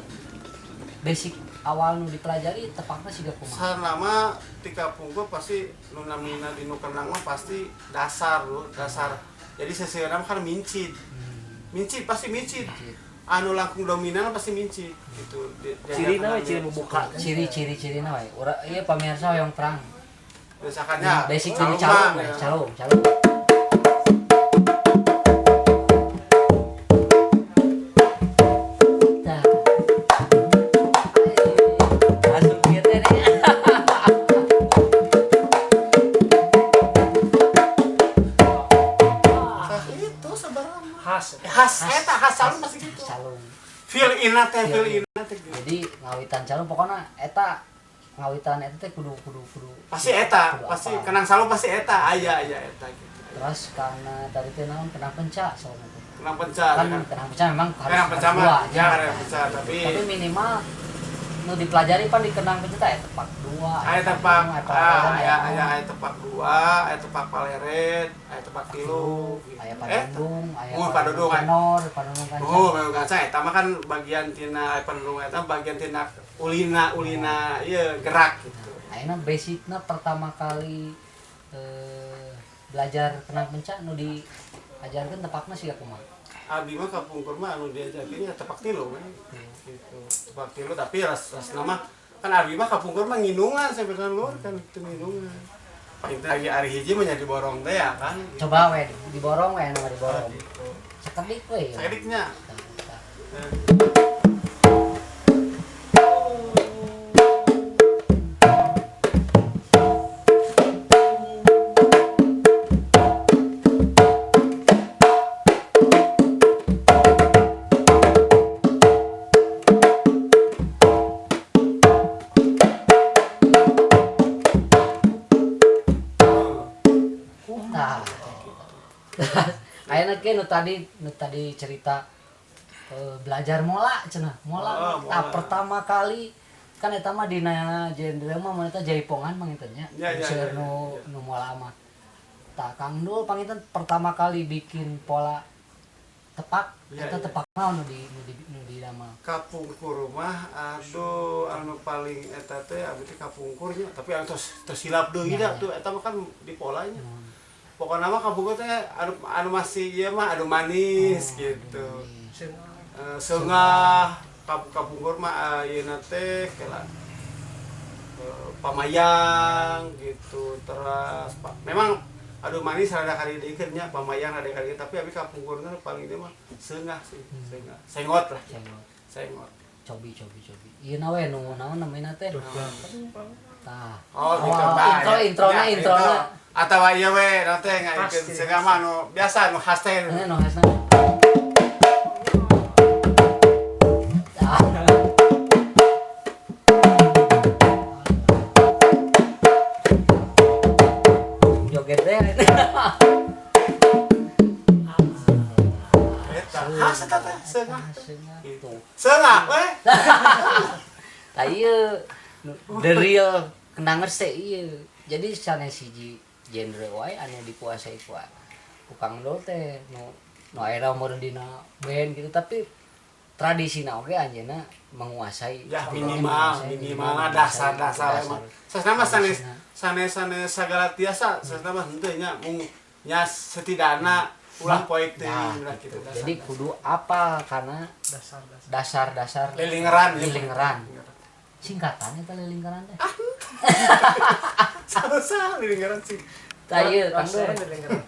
basic awal nu dipelajari tepakna siga kumaha. Selama tika pungkur pasti nu namina dinu kendang mah pasti dasar lu, dasar. Jadi seseurna mah kan mincit. Mincit pasti mincit. Mincit. Anu langkung dominan pasti mincit gitu. Cirina we diajarkan ciri nu buka. Ciri-ciri cirina we. Ura ieu pamirsa hoyong terang. Misalkannya Basic dinu calung calung mah, we, ya. calung, calung. Tah. Asup kieu teh nih. Tah, itu sebenarnya mah. Khas. Khas eta khas calung pasti gitu. Calung. Feel in teh, feel Feel in teh gitu. Jadi ngawitan calung pokoknya eta ngawitan eta teh kudu kudu kudu Pasti eta, kudu pasti apal. kenang calung pasti eta, aya aya eta gitu. Terus karena tadi teh naon kenang penca soalnya teh. Kenang penca, Kan kan. kenang penca memang harus Kenang penca harus dua, mah, ya ya. kenang penca, tapi Tapi minimal nu dipelajari pan di kenang penca teh aya tepak dua. aya tepak, aya ah, paleren, aya aya aya naon. aya tepak dua, aya tepak paleret, aya tepak tilu, gitu. Aya Eh, padundung, aya Oh, padundung, aya. tenor, padundung kancang. Oh, memang kaca eta mah kan bagian tina aya padundung eta bagian tina ulina ulina ieu gerak gitu. Ayeuna basicna pertama kali belajar kenang penca nu diajarkeun tepakna siga kumaha? Abi mah kapungkur mah anu diajarkeun nya tepak tilu we. Gitu. Tepak tilu tapi ras rasna mah kan abi mah kapungkur mah nginungan sebenarnya lur kan itu nginungan. Paling teh lagi ari hiji mah nya diborong teh ya kan. Gitu. Coba we diborong we anu mah diborong. Gitu. Sakedik we. Sakediknya. Tah, tah. Eh. Tah. Ayeuna ge nu tadi cerita belajar mola cenah. Mola. Oh, mola. Tah pertama kali kan eta mah dina genre mah mun eta jaipongan panginten nya. Ya, ya, Seueur ya, nu ya. nu mola mah. Tah Kang Dul panginten pertama kali bikin pola tepak Ya, eta ya. tepak naon nu di damel. Kapungkur mah aduh anu paling eta teh abi teh kapungkurnya tapi anu tos tos silap deui Ya, da ya. tuh eta mah kan di polanya. Pokokna mah kapungkur teh anu anu masih ieu mah anu manis gitu. Eh, Seungah kapungkur mah ayeuna teh kela pamayang gitu terus memang aduh manis rada kali diikeun nya pamayang rada kali tapi abi kapungkurna paling dia mah seungah sih seungah sengot lah Sengot. sengot. Cobi cobi cobi. Ieu na we nu naon namina teh? Tah. Oh, gitu. Awal- Bah, intro ya. introna Ya, introna. intro. Atawa ieu we naon teh ngaikeun Pasti. seungah mah anu biasa anu khas teh. Ini nu khasna. Tah. Joget deh. Eta khas eta teh seungah. Seungah. Gitu. Tuh. Seungah we. Tah ieu the real kendangers teh ieu. Jadi sanes hiji genre wae anu dikuasai ku Kang Dul teh nu nu ayeuna umur dina band gitu tapi tradisina oge anjeunna menguasai Ya Pokoknya minimal menguasai, minimal menguasai dasar-dasar dasar. emang. Sasna mah sanes Tradisina. sanes sanes sagala tiasa sasna mah henteu nya mung nya setidakna ulah poek teuing Nah, lah gitu. gitu. Dasar. Jadi kudu apal karena Dasar dasar. dasar-dasar lilingeran ya. Lilingeran. Singkatan eta lilingkeran teh. Salah lilingeran sih. Tah ieu Kang Dul. Rasanya lilingkeran.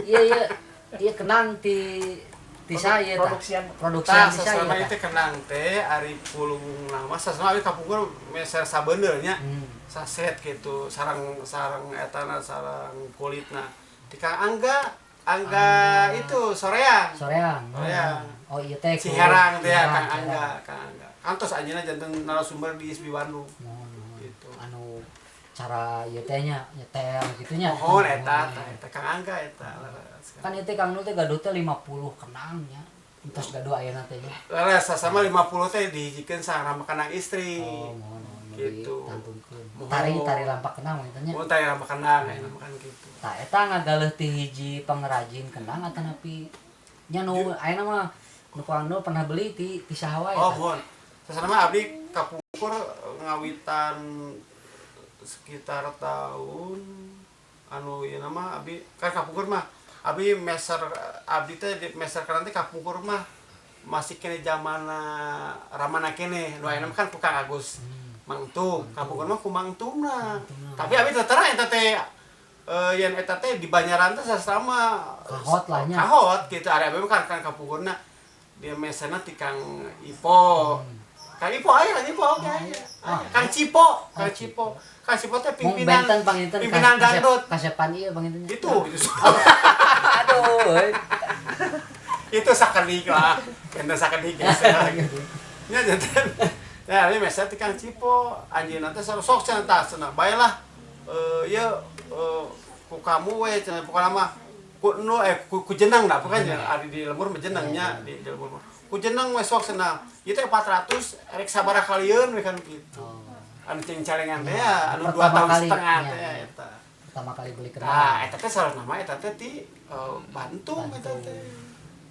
Iya iya iya kenang ti Ti saha ieu tah? Produksian. Produksian Tah ti saha sasama ieu itu tah? Kendang teh ari pulung nama sasama abi kapungkur meser sabeundeur nya. Saset gitu sarang sarang etana sarang kulitna. Di Kang Angga, Angga itu soreang. Soreang. Soreang. Oh iya teh. Si Herang teh ya, Kang Herang, Angga, Kang Angga. Kantos anjeunna janten narasumber di ISBI Bandung. Mohon, mohon. Gitu. Anu cara ieu teh nya nyetel gitu nya. Mohon eta tah eta Kang Angga eta. Kan ieu teh Kang Nul teh gaduh teh 50 kendang nya. Entos gaduh ayeuna teh nya. Leres sasama 50 teh dihijikeun sareng kendang istri. Oh, mohon mohon Gitu. ditantunkeun. Mohon. Tari tari lampak kendang gitu nya. Mun teh rambak kendang aya makan gitu. Tah eta ngagaleuh ti hiji pengrajin kendang atanapi nya nu ayeuna mah nu Kang Nul pernah beli ti ti saha wae Oh, tah? mohon. Sasana mah abdi kapungkur ngawitan sekitar tahun anu ieu nama abdi kan kapungkur mah abdi meser abdi teh di meser kana teh kapungkur mah masih kene zamana ramana kene nu ayeuna mah kan ku Kang Agus Mangtung kapungkur mah ku Mangtungna, tapi abdi teh terang eta teh yen eta teh di Banyaran teh sasama Kahot lah nya. Kahot gitu ari abdi mah kan kan kapungkurna dia meserna ti Kang Ipo. Kang Ipo aya, Kang Ipo oke aya. Ah. Kang Cipo, Kang Oh, Cipo. Kang Cipo teh Mung pimpinan benten panginten pimpinan dangdut. Kasepan ieu panginten nya. Itu. Aduh, euy. Itu sakedik lah. Benten sakedik ya. Gitu. Nya janten. Ya, ini meser ti Kang Cipo, anjeunna teh sok cenah tah cenah. Bae lah. Eh ieu ku kamu we cenah pokona mah ku nu eh ku, ku jeneng dah pokoknya ari di lembur mah jenengnya di lembur mah. Ku jeneng we sok cenah. Ieu teh 400 rek sabaraha kalieun we kan gitu. Oh, Anu cing calengan teh ya, anu 2 Pertama tahun kali, setengah iya. teh ya, eta. Pertama kali beli Nah, kendang. eta teh salah nama eta teh ti Bantung eta teh.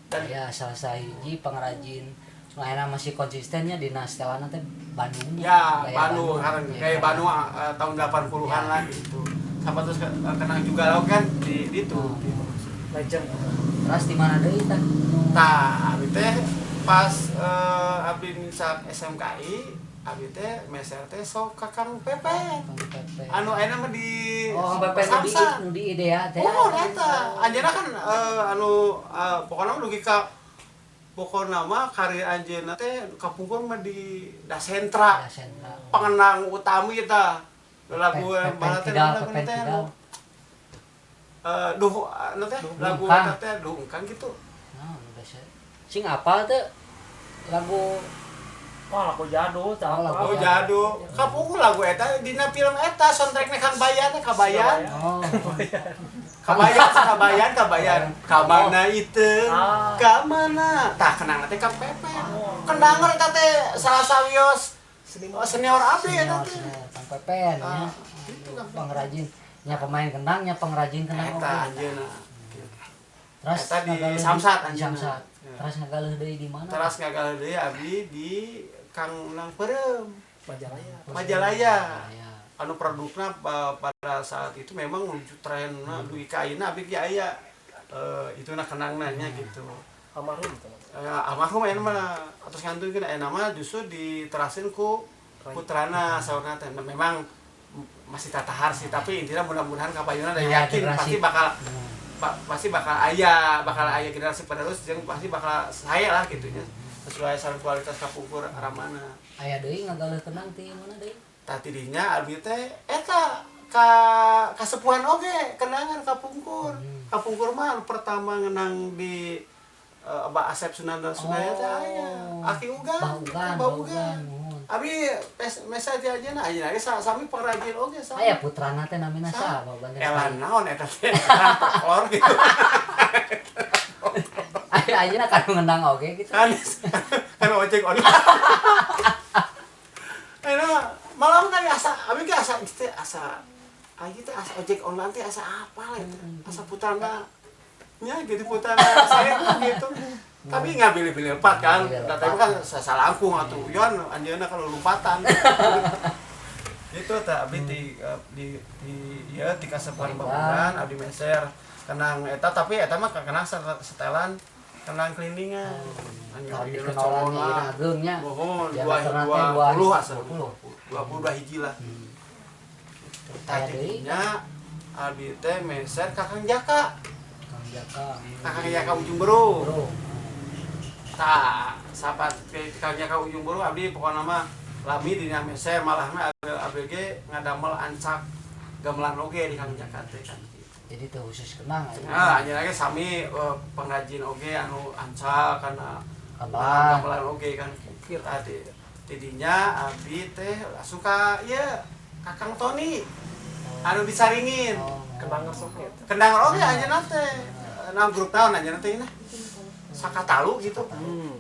Dan Ya salah sahiji pengrajin nu ayeuna masih konsistennya dina setelana teh Bandung. Ya, Gaya Bandung, karena Ya, gaya Bandung tahun 80-an Ya. lah gitu. Sampai terus kenang juga lo kan di itu. Legend. Terus di mana deui tah? Tah, abi teh pas abi nincak SMKI, abi teh meser teh sok ka Kang Pepe. Kang Pepe. Anu ayeuna mah di Oh, Kang Pepe nu di Samsa. nu di IDEA teh. Oh, eta. Anjeunna kan anu pokona mah dugi ka pokona mah karir anjeunna teh kapungkur mah di Dasentra. Ya, sentra. Pengenang utami eta. Lagu Pepen barat teh Kidal, lagu Pepen teh Kidal. Duh anu teh Duh lagu Ungkang. eta teh duh ungkang gitu. Nah, nu biasa. Sing apal teh lagu Wah, lagu jadul, tah. Oh, lagu Oh jadul. Kapungkur lagu eta dina film eta soundtrackna Kang Bayan teh Kabayan. Oh. Kabayan, Kabayan, Kabayan. Kamana itu? Ah. Kamana? Tah kenang teh Kang Pepe. Oh. Kendanger eta teh salah sawios Senior. oh, senior abdi eta Senior, teh. senior Kang Pepen ya. Ah, gitu, Kang Pepen. Pengrajin nya pemain kendang nya pengrajin kendang Eta oge. anjeunna. Terus Eta di ngagaleuh Samsat di anjeunna. Samsat. Ya. Terus ngagaleuh deui di mana? Teras ngagaleuh deui abdi di Kang Nang Peureum, Majalaya. Majalaya. Ya. Anu produkna pada saat itu memang menuju tren dugi ka ayeuna abdi ge aya. Ituna kenangna nya gitu. Almarhum itu. Almarhum aya mah atos ngantunkeun aya nama justru diterasin ku putrana saurna teh. Nah, memang masih tatahar sih tapi intinya mudah-mudahan kapayuna dan Ya, yakin generasi. pasti bakal pasti bakal aya generasi penerus jeung pasti bakal saya lah gitu nya sesuai sareng kualitas kapungkur ramana. Aya deui ngagaleuh kendang ti mana deui? Tah tidinya abdi teh eta ka kasepuhan oge kenangan kapungkur. Kapungkur mah anu pertama ngenang di Abah Asep Sunandar Sunaya teh aya. Aki Ugan. Bah Ugan, Bah Bah Ugan. Ugan, nuhun. Abi mesa ti ajeuna ayeuna ge sami pengrajin oge sami. Aya putrana teh namina saha Bah Ugan teh? Elan naon eta teh? Elan folklor gitu. Aya ayeuna kan ngendang oge gitu. Kan kan ojek online. Ayeuna malam kan asa abi ge asa teh asa aing teh asa ojek online teh asa apa lah itu. Asa putrana nya gitu putrana saya gitu. Tapi nggak pilih-pilih lepat kan. Pilih Tapi lepat. kan salah langkung atuh. Yon anjeunna kalau lompatan. Itu teh abdi di di di ya di kasepuhan bangunan abdi meser kenang eta tapi eta mah kenang setelan kenang cleaningan. Kalau dikenalan ieu ageung nya. Mohon Ya, dua rata-rata dua dua puluh asa 20. 22 hiji lah. Aya deui. Tadinya abdi teh meser Kakang Jaka. Kang Jaka. Kakang Jaka Ujung Berung. Bro. Tah, sapat Kang Jaka Ujung Berung abdi pokona mah lami dina meser, malah mah abdi ge ngadamel ancak gamelan oge di Kang Jaka teh kan gitu. Jadi teu khusus kendang aya. Nah, anjeunna ge sami pengrajin oge anu ancak kana Gamelan. Gamelan oge kan tadi. Tidinya abdi teh langsung ka ieu Kakang Tony anu disaringin. Oh, Kendang sok eta. Kendang oge anjeunna teh. Nah, grup naon anjeunna teh nah. Sakatalu gitu.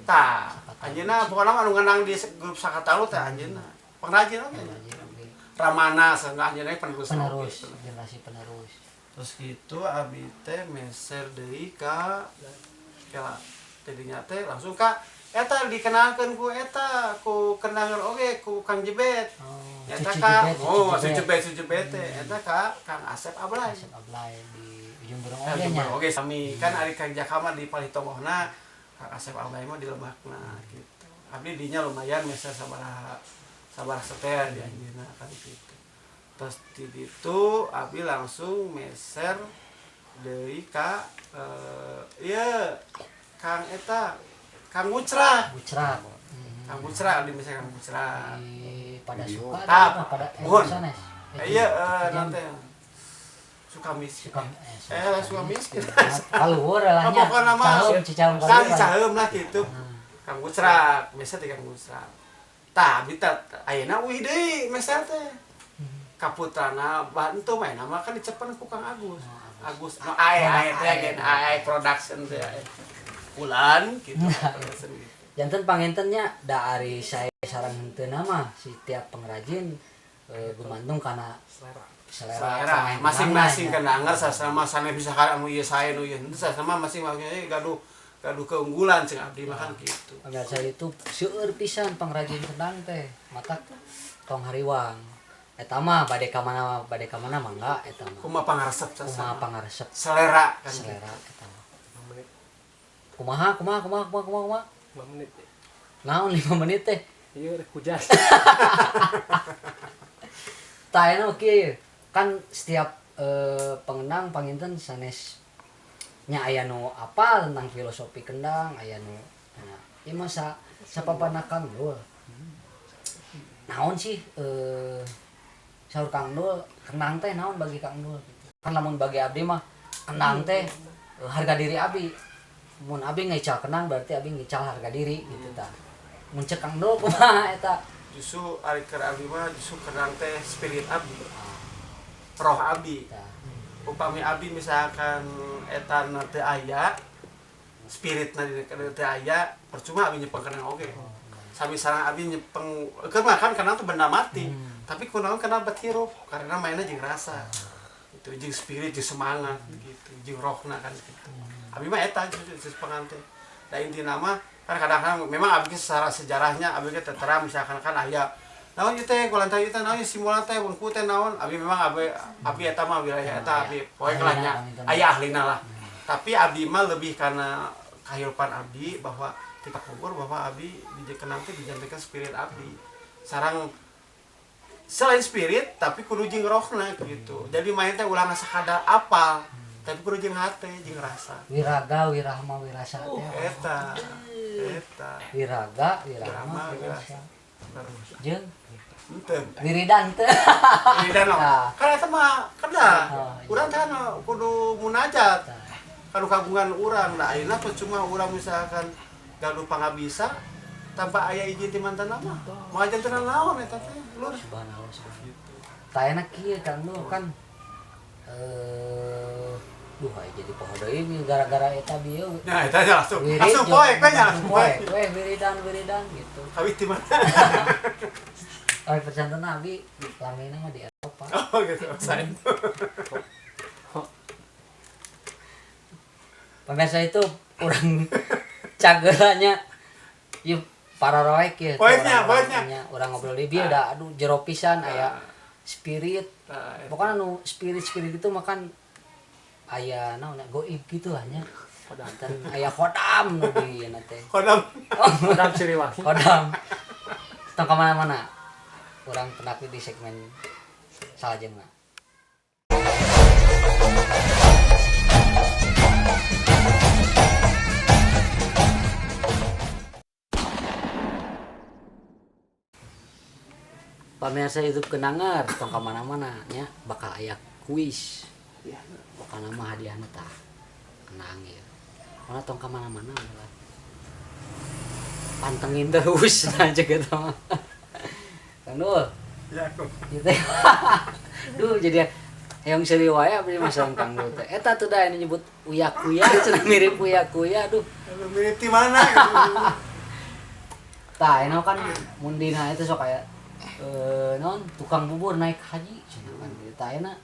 Tah, anjeunna pokona mah anu ngenang di grup Sakatalu teh anjeunna. Pengrajin oge. Pengrajin oge. Ramana saengga anjeunna penerus. Penerus, generasi penerus. Terus gitu abi teh meser deui ka kela tidinya teh langsung ka eta dikenalkeun ku eta ku kendanger oge ku Kang Jebet. Oh, Eta Cucu ka Jebet, Cucu oh Jebet. Jebet si Jebet teh eta ka Kang Asep Ablay. Asep Ablay di Ujung Berung Nah, oge nya. Jember oge sami kan ari Kang Jaka mah di Palitongohna, Kang Asep Ablay mah di Lebakna gitu. Abdi dinya lumayan meser sabaraha sabaraha setel di anjeunna kan gitu. Terus di ditu abdi langsung meser deui ka ieu Kang eta Kang Ucra. Bucra. Kang Ucra abdi meser Kang Ucra. Di pada suka Tap. apa pada Mohon. sanes. Iya nanti suka miskin. Suka Eh, suka miskin. Kaluhur lah nya. Pokokna mah Caheum, Cicaheum Tah kaluhur. Cicaheum lah gitu. Kang Ucra, biasa di Kang Ucra. Tah abdi teh ayeuna uih deui meser teh. Kaputrana bantu main nama kan dicepen ku Kang Agus. Agus no ae ae teh gen ae production teh ae. Ulan gitu production gitu. Janten pangintennya da ari saya sareng henteu mah si tiap pengrajin gumantung kana Selera. selera Selera masing-masing kendanger sasama sanes bisa ka anu ieu sae nu ieu henteu sasama masing-masing gaduh gaduh keunggulan cing abdi mah kan gitu. Pemirsa itu seueur pisan pengrajin kendang teh matak tong hariwang eta mah bade ka mana mangga eta mah Kumaha pangaresep kumaha sasama. pangaresep Selera kan gitu. Selera eta mah kumaha kumaha kumaha kumaha kumaha kumaha 5 menit. Naon 5 menit teh? Iya, rek hujan. Tah ayeuna kieu kan setiap pengendang panginten sanes nya aya nu apal tentang filosofi kendang, aya nu nah, ieu mah sa sapapana Kang Dul. Naon sih saur Kang Dul, kendang teh naon bagi Kang Dul gitu. Kan lamun bagi abdi mah kendang teh harga diri abdi. Mun abdi ngical kendang berarti abdi ngical harga diri gitu tah. Mun cek Kang Dul kumaha eta? Justru ari keur abdi mah justru kendang teh spirit abdi. Roh abdi. Tah. Upami abdi misalkan eta na teu aya spiritna di teu aya percuma abdi nyepeng kendang oge. Sami sareng abdi nyepeng keur mah kan kendang teh benda mati. Tapi kunaon kendang bet hirup karena mainnya jeung rasa. Itu jeung spirit jeung semangat gitu, jeung rohna kan gitu. Abdi mah eta justru pengan teh. Da intina mah kan kadang-kadang memang abdi secara sejarahnya abdi ge terang misalkan kan aya naon ieu teh kulantai ieu teh naon ieu simulan teh wungku teh naon abdi memang abdi abdi eta mah wilayah eta abdi poe lah nya aya ahlina lah. Tapi abdi mah lebih karena kehidupan abdi bahwa ti kapungkur bahwa abdi dijekenang teh dijantenkeun spirit abdi. Sarang selain spirit tapi kudu jeung rohna gitu. Jadi main teh ulah sakadar apal tapi kudu jeung hate jeung rasa. Wiraga wirahma wirasa teh. Eta eta Wiraga wirahma Wirahma, wirasa. Terus. Jeung Henteu. wiridan teh. Wiridan mah. Nah. Kan eta mah kena. Oh, iya. Urang teh kan kudu munajat. Tah. Kanu kagungan urang. Nah, ayeuna percuma urang misalkan gaduh pangabisa tanpa aya izin ti mantan mah. Moal janten naon eta teh, lur. Subhanallah subhanallah. Gitu. Tah enak kieu Kang Dul kan duh aya jadi poho deui gara-gara eta bieu. Nah, eta aja langsung. Wirid Langsung jeung- poek we nya, langsung langsung poek poek. we wiridan wiridan gitu. Kawit di mana? Oh, perjanten abi lamina mah di Eropa. Oh, gitu. Saya. Pemirsa itu kurang cageranya yuk para roek ya. Poeknya, poeknya. Orang ngobrol di bieu da aduh jero pisan aya spirit. Nah, eta. Pokoknya nu spirit-spirit itu makan aya naon nya goib gitu lah nya. Kodam. Aya kodam nu di ieu teh. Kodam. Kodam Siliwangi. Kodam. Tong ka mana-mana. Urang pendak di segmen salajengna. Pamirsa YouTube Kendanger, tong ka mana-mana nya, bakal aya kuis. Ya. Pokokna mah hadiahna tah kendang ya. Mana tong ka mana-mana lah. Pantengin terus aja gitu mah. Kang Dul, Ya, aku. gitu. Duh, jadi yang seuri wae abdi mah sareng Kang Dul teh. Eta tuh da anu nyebut Uya Kuya, cenah mirip Uya Kuya, aduh. Aduh, mirip di mana gitu. Tah, ini kan mun dina itu sok kayak non tukang bubur naik haji cenah kan gitu. Tah, ayeuna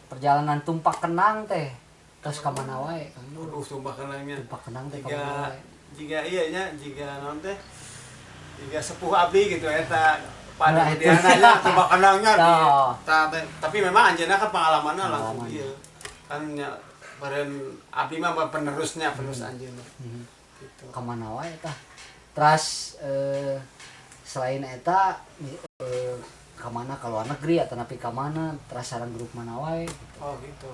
perjalanan tumpak kendang teh terus ka mana wae, Kang Dul? Aduh, sumpah kenangnya. Tumpak kendang teh ka Jika mana wae? Jika iya nya, jika naon teh? Jika sepuh abdi gitu eta pada Nah, itu. kemudian tumpak kendangnya di Tah. tapi memang anjeunna kan pengalamannya langsung Pengalaman. iya. Kan nya baren abdi mah penerusnya, penerus anjeunna. Gitu. Ka mana wae tah? Terus selain eta ka mana, ke luar negeri atau nepi ka mana, terus sareng grup mana wae gitu. Oh gitu.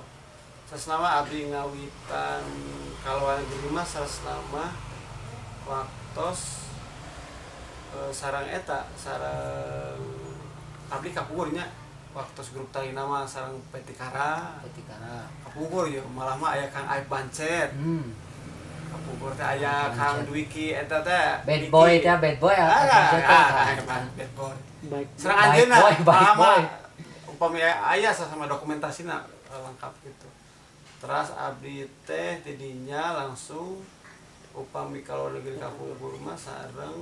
Sasnama abdi ngawitan ka luar negeri mah sasnama waktos sareng eta, sareng abdi kapungkur nya, waktos grup tadi mah sareng Petikara. Petikara. Kapungkur ya malah mah aya Kang Aib Bancet. Kapungkur teh aya Aib Kang Bancet. Dwiki eta teh Bad Diki. boy teh, bad boy Ah, Aib Bancet teh, ah, tah. ah, bad boy. Baik. Serang Baik anjeunna boy, baik malah mah boy. upami aya sama dokumentasina lengkap gitu. Terus abdi teh tidinya langsung upami kalau negeri kapungkur mah sareng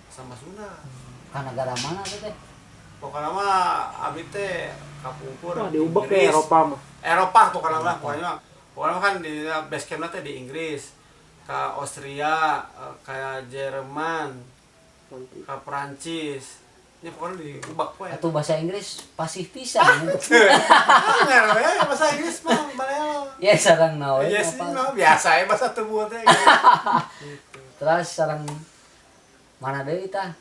sama Sunda. Ka negara mana tuh teh? Pokoknya mah abdi teh kapungkur Wah, diubek ke Inggris. Eropa mah. Eropa pokoknya mah, pokoknya mah. Pokoknya mah kan di base campnya teh di Inggris, ke Austria, ke Jerman, Nanti. ke Perancis. Ya pokoknya diubek we. Atau bahasa Inggris pasif pisan. Anger we bahasa Inggris mah balelo. Ya sareng naon Iya sih, apa. mah biasa ya bahasa tubuh teh. Gitu. Terus sareng mana deui tah?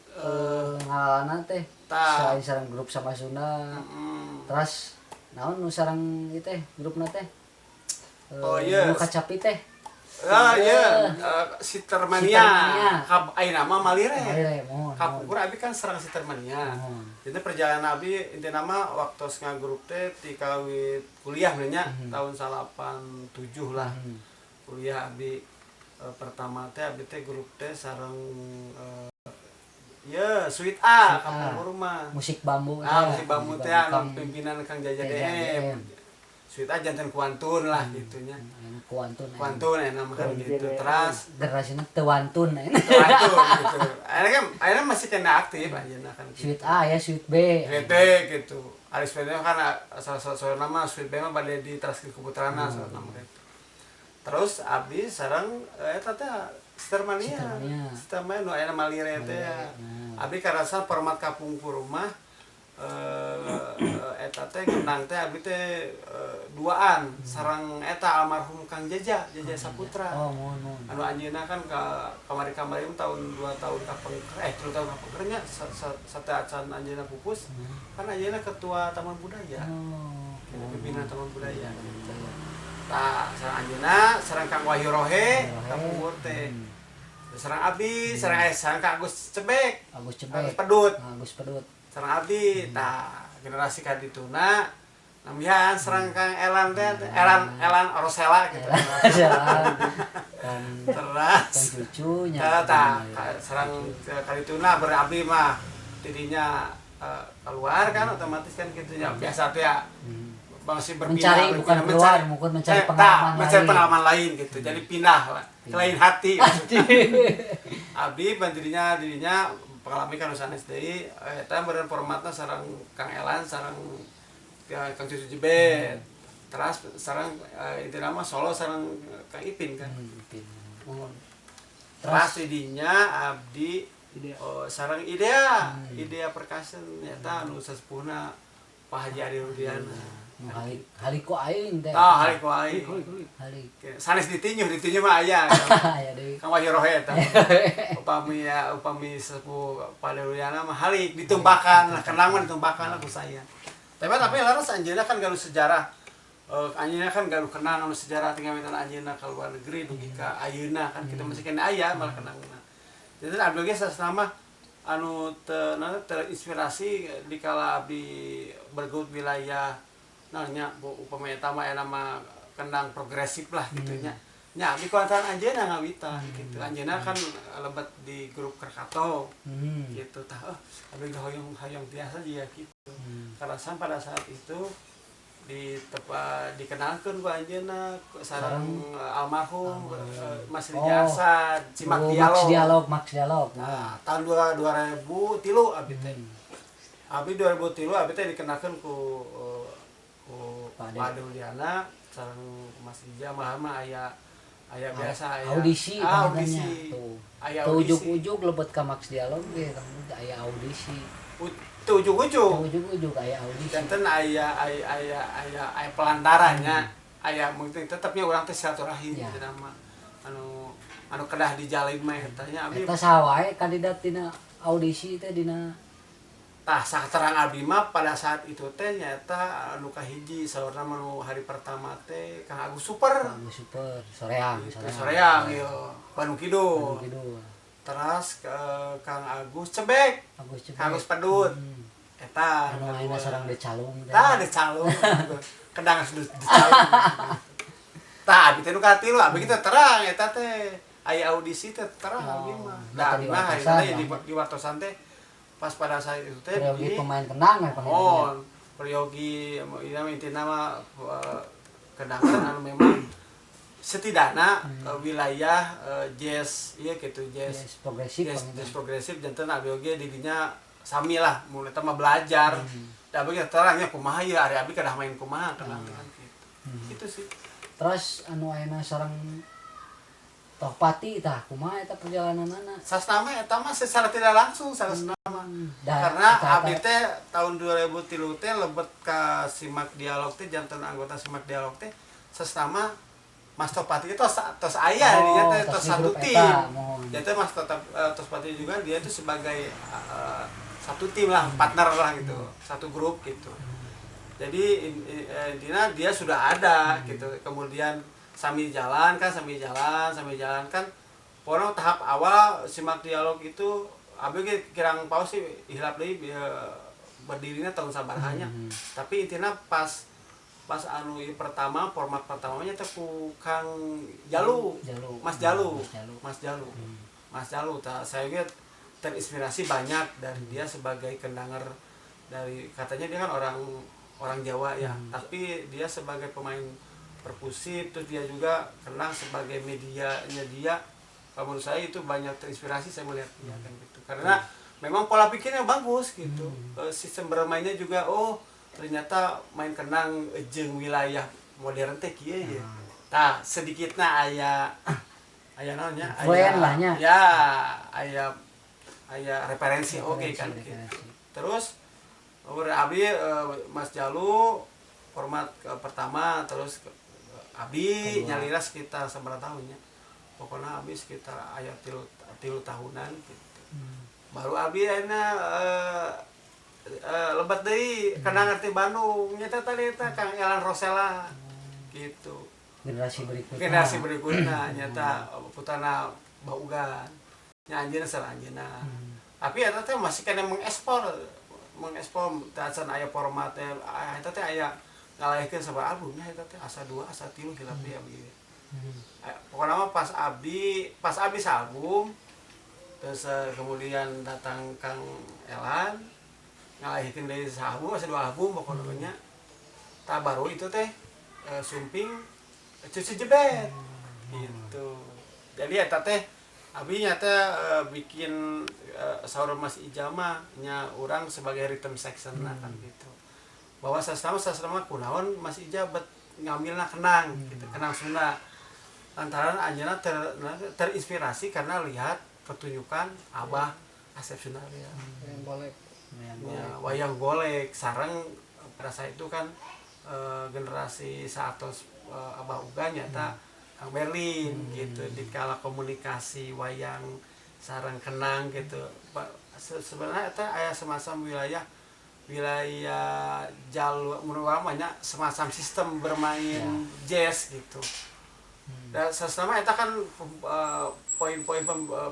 Ngalalana teh. Tah. Selain sareng grup sama Sunda. Terus naon nu sareng ieu teh grupna teh? Oh, iya. Nu kacapi teh. Ah iya, Sitermania. Sitermania. Kab ayeuna mah Malire. Malire, mohon. Kapungkur abi kan sareng Sitermania. Mohon. Jadi perjalanan abi intina mah waktu ngagrup teh ti kawit kuliah nya tahun 87 lah. Kuliah abi pertama teh abi teh grup teh sareng ya Sweet A Sweet A. kapungkur mah. Musik bambu Ah, teh. musik bambu teh anu Kang pimpinan Kang Jaja Jaja DM. DM. Sweet A janten kuantun lah gitunya. Anu kuantun. Anu. Kuantun enak mah kan Kuantun, gitu. ya. Terus Generasina teu wantun. kuantun gitu. Akhirnya kan akhirnya masih kena aktif aja kan. Gitu. Sweet A ya, Sweet B. Sweet B gitu. Ari Sweet B kan salah satu nama Sweet B mah bade di Traskil Keputrana salah nama gitu. Terus abdi sareng eta teh Stermania. Stermania. Stermania nu aya Malire teh. Nah. Abdi karasa format kapungkur rumah eta teh kendang teh abdi teh duaan sareng eta almarhum Kang Jaja, Jaja Saputra. Oh, mohon, mohon. Anu anjeunna kan ka kamari-kamari mah tahun 2 tahun kapengker 3 tahun kapengker nya sateuacan anjeunna pupus kan anjeunna ketua Taman Budaya. Oh, Gitu, pimpinan Taman Budaya. Tah sareng anjeunna sareng Kang Wahyu Rohe Rohe. kapungkur teh. Sareng abdi, sareng sareng Kang Agus Cebek, Agus Cebek. Agus Pedut. Agus Pedut. Sareng abdi tah generasi kadituna nambihan sareng Kang Elan teh, Elan Elan Rosella gitu. Jalan. Kang Terus Kang cucunya. tah tah sareng kadituna berabdi mah tidinya keluar kan otomatis kan gitu ya biasa tuh ya masih berpindah Mencari, bukan berpindah, keluar, mungkin mencari pengalaman tah, mencari lain. pengalaman lain gitu jadi pindah lah ke lain hati maksudnya. Abdi dirinya dirinya pengalaman kan sanes deui eta meureun formatna sareng Kang Elan sareng ya, Kang Cucu Jebet terus sareng intina mah solo sareng Kang Ipin kan. Ipin. Mohon. Terus didinya abdi Idea. oh, sareng Idea, Idea Percussion nyata anu sesepuhna Pak Haji Adi Rudiana. Nu halik halik ku aing teh. Tah halik wae. Halik. Sanes ditinjuh, ditinjuh mah aya. Aya deui. Kang Wahyu Rohe eta. Upami ya upami sesepuh Pak Adi Rudiana mah halik ditumpakan lah kendang mah ditumpakan lah ku saya. Tapi laras anjeunna kan gaduh sejarah. Anjeunna kan gaduh kenang anu sejarah tinggal minta anjeunna ka luar negeri dugi ka ayeuna kan kita masih kena aya malah kenangna. Jadi abdi ge sasana mah Anu terinspirasi di kala abdi bergelut wilayah naonnya bu, upama eta mah aya nama kendang progresif lah gitu nya. Nya abdi kulantaran anjeunna ngawitan gitu. Anjeunna kan lebet di grup Krakatau gitu tah. Oh, abdi ge hoyong hoyong biasa dia gitu. Karasan pada saat itu di tepat dikenalkan ku anjeunna sareng almarhum Mas Riza Asad, Simak Oh, Max Dialog. Dialog, Max Dialog. Nah, tahun 2003 abdi teh. Abdi 2003 abdi teh dikenalkan ku Pak Ade. Pak Ade Uliana sareng Mas Ija, malah mah aya aya biasa aya Audisi ah, panggilnya. audisi. Tuh. Aya Tuh audisi. ujug-ujug lebet ka Max Dialog ge kamu aya audisi. Teu ujug-ujug. Tuh ujug-ujug aya audisi. Janten aya aya aya aya aya pelantaranya, aya mungkin tetepnya urang teh silaturahim gitu nama anu anu kedah dijalin mah eta nya abdi. Eta saha wae kandidat dina audisi teh dina? Tah, saterang abdi mah pada saat itu teh nyaeta anu kahiji saurna mah nu hari pertama teh Kang Agus Super. Agus Super, Soreang, Gitu, Soreang ieu, Bandung Kidul. Bandung Kidul. Terus ke Kang Agus Cebek. Agus Cebek. Kang Agus Pedut. Eta Anu ayeuna sareng Decalung teh. Tah, Decalung. Kendang Decalung. Tah, abdi teh nu katilu, abdi teh terang eta teh. Aya audisi teh terang abdi mah. Nah, Nah, abdi mah di harina teh wartosan, di wartosan teh pas pada saat itu teh Peryogi di pemain kendang ya panggilnya. Oh, peryogi ini mah intina mah kendangan anu memang setidaknya wilayah jazz iya gitu, jazz Jazz progresif jazz, panggilnya. Jazz progresif janten abdi oge didinya sami lah mulai mah belajar. Da abdi terangnya kumaha ieu, ari abdi kedah main kumaha kendang teh kan gitu. Gitu sih. Terus anu ayeuna sareng Tohpati tah kumaha eta perjalananana? Sasnama eta mah secara tidak langsung sasnama. Da, Karena eta- abdi teh tahun 2003 teh lebet ka Simak Dialog teh, janten anggota Simak Dialog teh sesama Mas Topati itu tos, tos aya Oh, dinya teh tos tos di satu grup tim. eta, mohon. Jadi Mas tetap Tospati juga dia itu sebagai satu tim lah, partner lah gitu, satu grup gitu. Jadi intinya dia sudah ada gitu. Kemudian sambil jalan kan, sambil jalan, sambil jalan kan. Pokoknya tahap awal Simak Dialog itu abdi ge kirang paus sih hilap deui berdirinya tahun sabarahanya. Tapi intinya pas pas anu ieu pertama, format pertamanya teh ku Kang Jalu. Jalu. Mas Jalu. Mas Jalu. Mas Jalu. Mas Jalu tah saya ge terinspirasi banyak dari dia sebagai kendanger, dari katanya dia kan orang orang Jawa ya, tapi dia sebagai pemain perkusif, terus dia juga kendang sebagai medianya dia. Kalau menurut saya itu banyak terinspirasi saya melihat dia kan gitu, karena memang pola pikirnya bagus gitu. Sistem bermainnya juga, oh ternyata main kendang jeung wilayah modern teh kieu ya. Tah, sedikitna aya aya naonnya, Influen lah nya. Ya, aya aya referensi, oke kan Referensi, gitu. Referensi. Terus umur abdi Mas Jalu format ke pertama, terus abdi nyalira sekitar seberapa tahunnya, pokoknya abdi sekitar aya 3 tahunan gitu. Baru abdi akhirnya lebet deui kendang ngerti Bandung nyata tadi eta Kang Elan Rosella gitu. Generasi berikutnya. Generasi berikutnya nyata putana Baugan nya, anjeunna salah anjeunna. Tapi eta teh masih kena mengekspor mengekspor teh acan aya format teh, eta teh aya ngalahirkeun sabaraha albumnya eta teh, asa dua asa tilu hilap deui abdi. Pokoknya mah pas abdi album terus kemudian datang Kang Elan ngalahirkeun deui album, asa dua album pokoknya nya. Tah, baru itu teh sumping Cucu Jebet gitu. Jadi eta teh abi nyata bikin saur Mas Ijama nya, urang sebagai rhythm section lah kan gitu, bahwa sasama sasama kunaon Mas Ija bet ngambilna kendang gitu, kendang Sunda, lantaran anjeunna terinspirasi karena lihat pertunjukan Abah Asep Sunarya. Yang boleh. Ya, wayang golek sareng pada saat itu kan generasi saatos Abah Uga nyata Kang Berlin gitu, di kala komunikasi wayang sareng kendang gitu. Sebenarnya itu aya semacam wilayah wilayah jalur menurut orang banyak semacam sistem bermain jazz gitu. Dan sasama eta kan poin-poin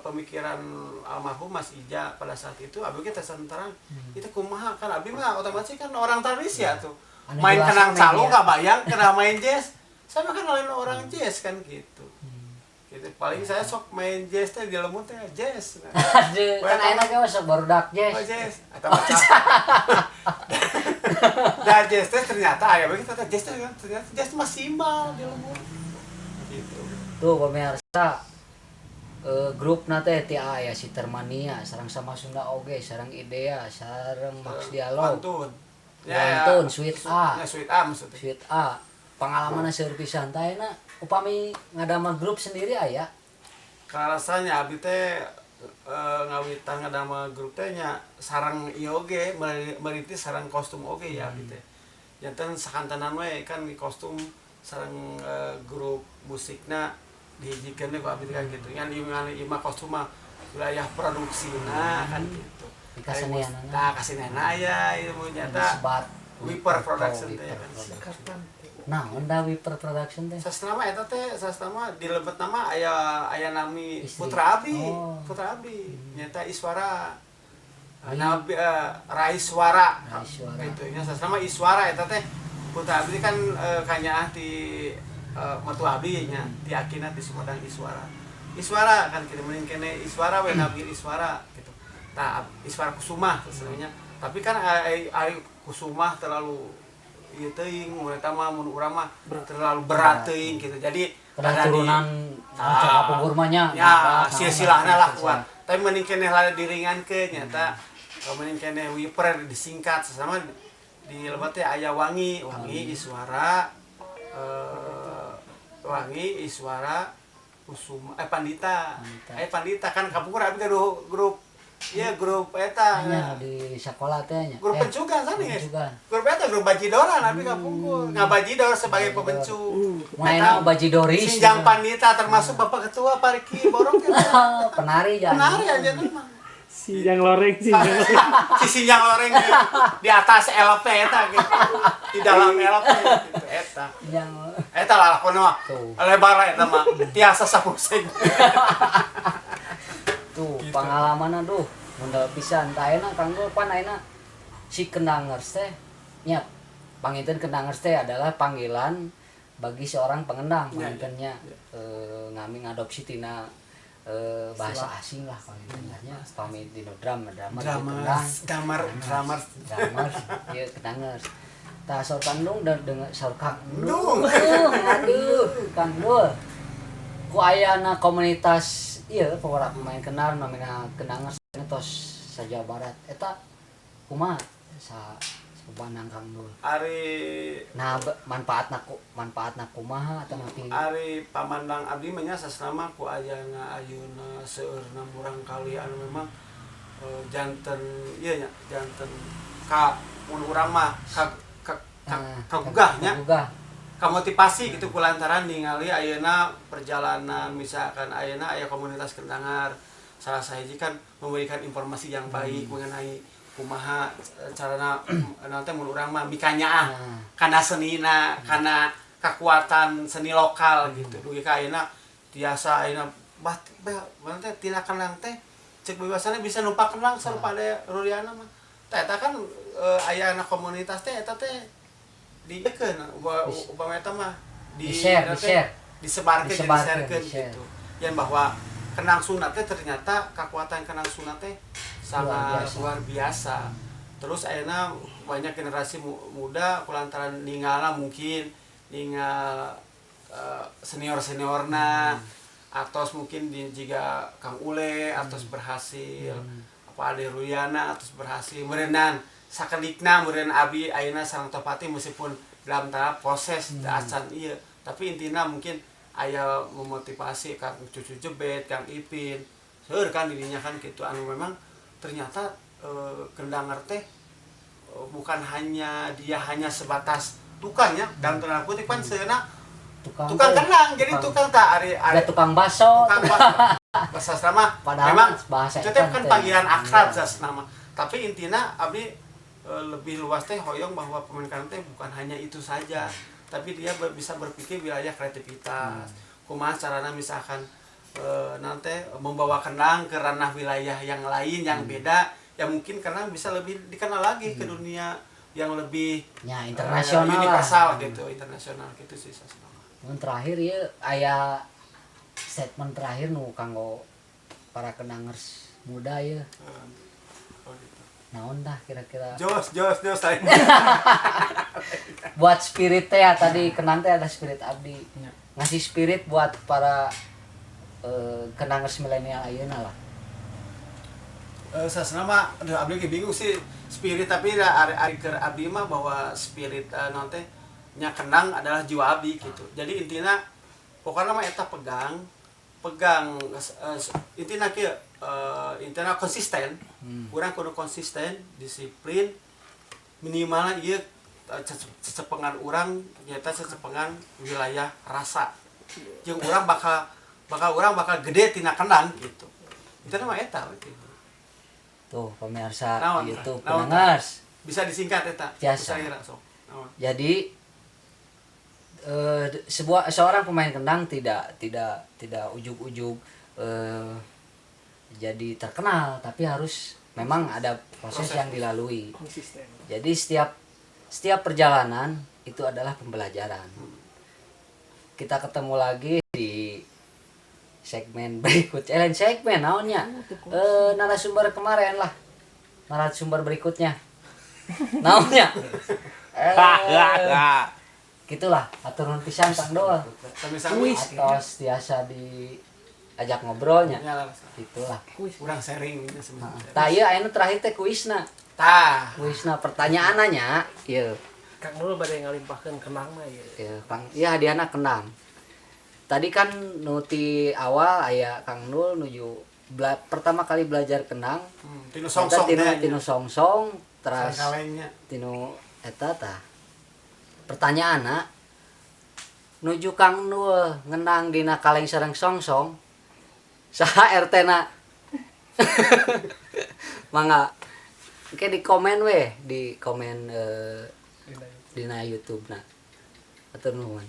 pemikiran almarhum Mas Ija pada saat itu abi kita terang itu kumaha, kan abi mah otomatis kan orang tradisi ya tuh. Anu Main jelas kenang media. Calo nggak bayang kena main jazz, sama kan lain orang jazz kan gitu. Gitu paling saya sok main jazz teh di lembur teh jazz. Nah, Aduh, kan enak ya sok barudak jazz. oh jazz atau macam. Nah, jazz teh ternyata aya begitu teh, jazz teh kan ternyata jazz maksimal di lembur gitu. Tuh pemirsa, grup teh ti aya si Termania sareng sama Sunda oge, sareng Idea, sareng Max Dialog. Pantun ya. Pantun, Sweet A. Ya, Sweet A maksudnya. Sweet A. Pengalaman seueur pisan tah ayeuna upami ngadamel grup sendiri aya? Rasanya abdi teh ngawitan ngadamel grup teh nya sareng ieu oge, merintis sareng kostum oge ya abdi teh. Janten sakantenan we kan di kostum sareng grup musikna dihijikeun we ku abdi teh kan gitu. Ngan ieu ngan ieu mah kostum mah wilayah produksina kan gitu. Di kasenianana. Tah, kasenianana aya ieu mah nyata Disebat Wiper Production teh ya Wiper kan. Production. Nah, da Wiper Production teh? Sasnama eta teh sasnama di lebet nama aya aya nami Istri. putra abdi. Oh. Putra abdi nyata Iswara. Nabi Raiswara. Raiswara. Gitu nya sasnama Iswara eta teh putra abdi kan, kanyaah ti mertua abdi nya ti akina di Sumedang Iswara. Iswara kan kitu mending kene Iswara we, nabi Iswara gitu. Tah, Iswara Kusuma sebenarnya, tapi kan ai ai Kusuma terlalu ieu teuing, mun eta mah mun urang mah terlalu berat teuing gitu, jadi Kedah ada di- turunan Ah. kapungkur mah nya. Ya, Nah, silsilahna lah silsilah. kuat, tapi mending keneh lah diringankeun, nyata mending keneh Wiper disingkat. Sesama di lebet teh aya Wangi, Wangi Iswara, Wangi Iswara Kusuma, Pandita. Pandita. Pandita kan kapungkur abdi gaduh grup. Iya, grup eta. Nya di sekolah teh nya. Grup pencugan sanes. Pencugan. Grup eta grup bajidoran abdi kapungkur. Ngabajidor sebagai Bajidor. pemencuk. Main Eta bajidoris. Sinjang Pandita termasuk bapak ketua Pariki Borong gitu. Penari ya. Penari aja mah. Sinjang loreng, sinjang loreng. Si Sinjang loreng di atas LP eta gitu. Di dalam LP gitu eta. Yang Eta lah lakon mah. Tuh. Lebar lah eta mah. Tiasa sapusing. Tuh Gitu. pengalaman aduh mundal pisan tah ayeuna kanggo pan ayeuna si kendangers teh nya, panginten kendangers teh adalah panggilan bagi seorang pengendang. Ya, Pangintennya ngami ngadopsi tina bahasa asing lah pangintennya, pami dina drum drummer ieu kendang. Drummer, drummer, drummer. Drummers ieu kendangers. Tah, saur Kang Dung dan dengan saur Kang Dung. Aduh, Kang Dul, ku ayana komunitas ieu para pemain kendang namina kendangers tos sa Jawa Barat eta kumaha sa sapandang Kang Dul? Ari Nah, manfaatna kumaha atau nanti? Ari pamandang abdi mah nya sasnama ku ayana ayeuna seueurna murang kali anu memang janten ieu nya, janten ka mun urang mah ka kagugah nya. Kagugah. Kamotivasi gitu kulantaran ningali ayeuna perjalanan, misalkan ayeuna aya komunitas kendangar, salah sahiji kan memberikan informasi yang baik mengenai kumaha carana nanti mun urang mah mikanyaah kana senina, kana kekuatan seni lokal gitu. Dugi ka ayeuna tiasa ayeuna bah bah mana teh tina kendang teh cek bebasana bisa numpak kendang sarupa ada Ruriana mah. Tah, eta kan ayana komunitas teh eta teh dikeun upama eta mah di Di-share, eta teh di-share. disebarkeun, Disebarkeun, di-sharekeun di-share. gitu. Yang bahwa kendang Sunda teh ternyata kekuatan kendang Sunda teh sangat Luar biasa. luar biasa. Terus akhirnya banyak generasi muda kulantaran ninggalna, mungkin ninggal senior-seniorna atau mungkin di, jika Kang Ule atau berhasil apa Ade Ruyana atau berhasil meureunan sakedikna meureun abi ayeuna sareng Topati, meskipun dalam tahap proses acan ieu, tapi intinya mungkin aya memotivasi Kang Cucu Jebet, Kang Ipin seueur kan dirinya kan gitu, anu memang ternyata kendanger teh bukan hanya dia hanya sebatas tukangnya dalam tanda kutip kan seuna tukang tukang teh. kendang, jadi tukang tak ari ari Ada tukang baso. Tukang bakso bahasa nama. Padahal memang bahasa itu teh eta kan teh. panggilan akrab Iya. sas nama, tapi intinya abdi lebih luas teh hoyong bahwa pemain kendang teh bukan hanya itu saja, tapi dia bisa berpikir wilayah kreativitas. Kumaha carana misalkan nanti membawa kendang ke ranah wilayah yang lain yang beda, ya mungkin karena bisa lebih dikenal lagi ke dunia yang lebih Ya, internasional lah. Universal gitu, internasional gitu sih saya. Mun terakhir ya aya statement terakhir nu kanggo para kendangers muda ya. Oh gitu. Naon dah kira-kira? Jos, jos, jos saya. Buat spirit teh ya, tadi kendang teh ada spirit abdi. Ya. Ngasih spirit buat para kendangers milenial ayeuna lah. Sasana mah aduh, abdi ge bingung sih spirit, tapi da ari ari keur abdi mah bahwa spirit naon teh nya, kendang adalah jiwa abdi gitu. Jadi intinya pokoknya mah eta pegang pegang intinya kieu, intinya konsisten. Urang kudu konsisten, disiplin, minimalnya ieu cecengan urang nyata cecengan wilayah rasa jeung urang bakal bakal urang bakal gede tina kendang gitu. Itu mah eta we, gitu. Tuh pemirsa Naon, YouTube naon? kendangers. Bisa disingkat eta. Biasa. Bisa sok. Naon? Jadi sebuah seorang pemain kendang tidak tidak tidak ujug-ujug jadi terkenal, tapi harus memang ada proses Proses. yang dilalui. Konsisten. Jadi setiap setiap perjalanan itu adalah pembelajaran. Kita ketemu lagi di segmen berikut. Eh, lain segmen naonnya? Narasumber kemarin lah. Narasumber berikutnya. Naonnya? Gitulah, hatur nuhun pisan, Kang Dol. Sami-sami. Atos tiasa diajak ngobrolnya. Ya lah. Gitulah. Urang sharing ya, sama-sama. Tah ieu ayeuna terakhir teh kuisna. Tah. Kuisna pertanyaannya ieu. Kang Nul bade ngalimpahkeun kendang mah ieu. Ya, Kang, iya hadiahna kendang. Tadi kan nu ti awal aya Kang Nul nuju pertama kali belajar kendang. Tinu song-song Eta tinu, teh. tinu song-song teras Kalengnya. Tinu eta tah. Pertanyaanna, nuju Kang Nul ngendang dina kaleng sareng song-song, saha RT na? Mangga. Oke, di komen weh, di komen dina YouTube na. Hatur nuhun.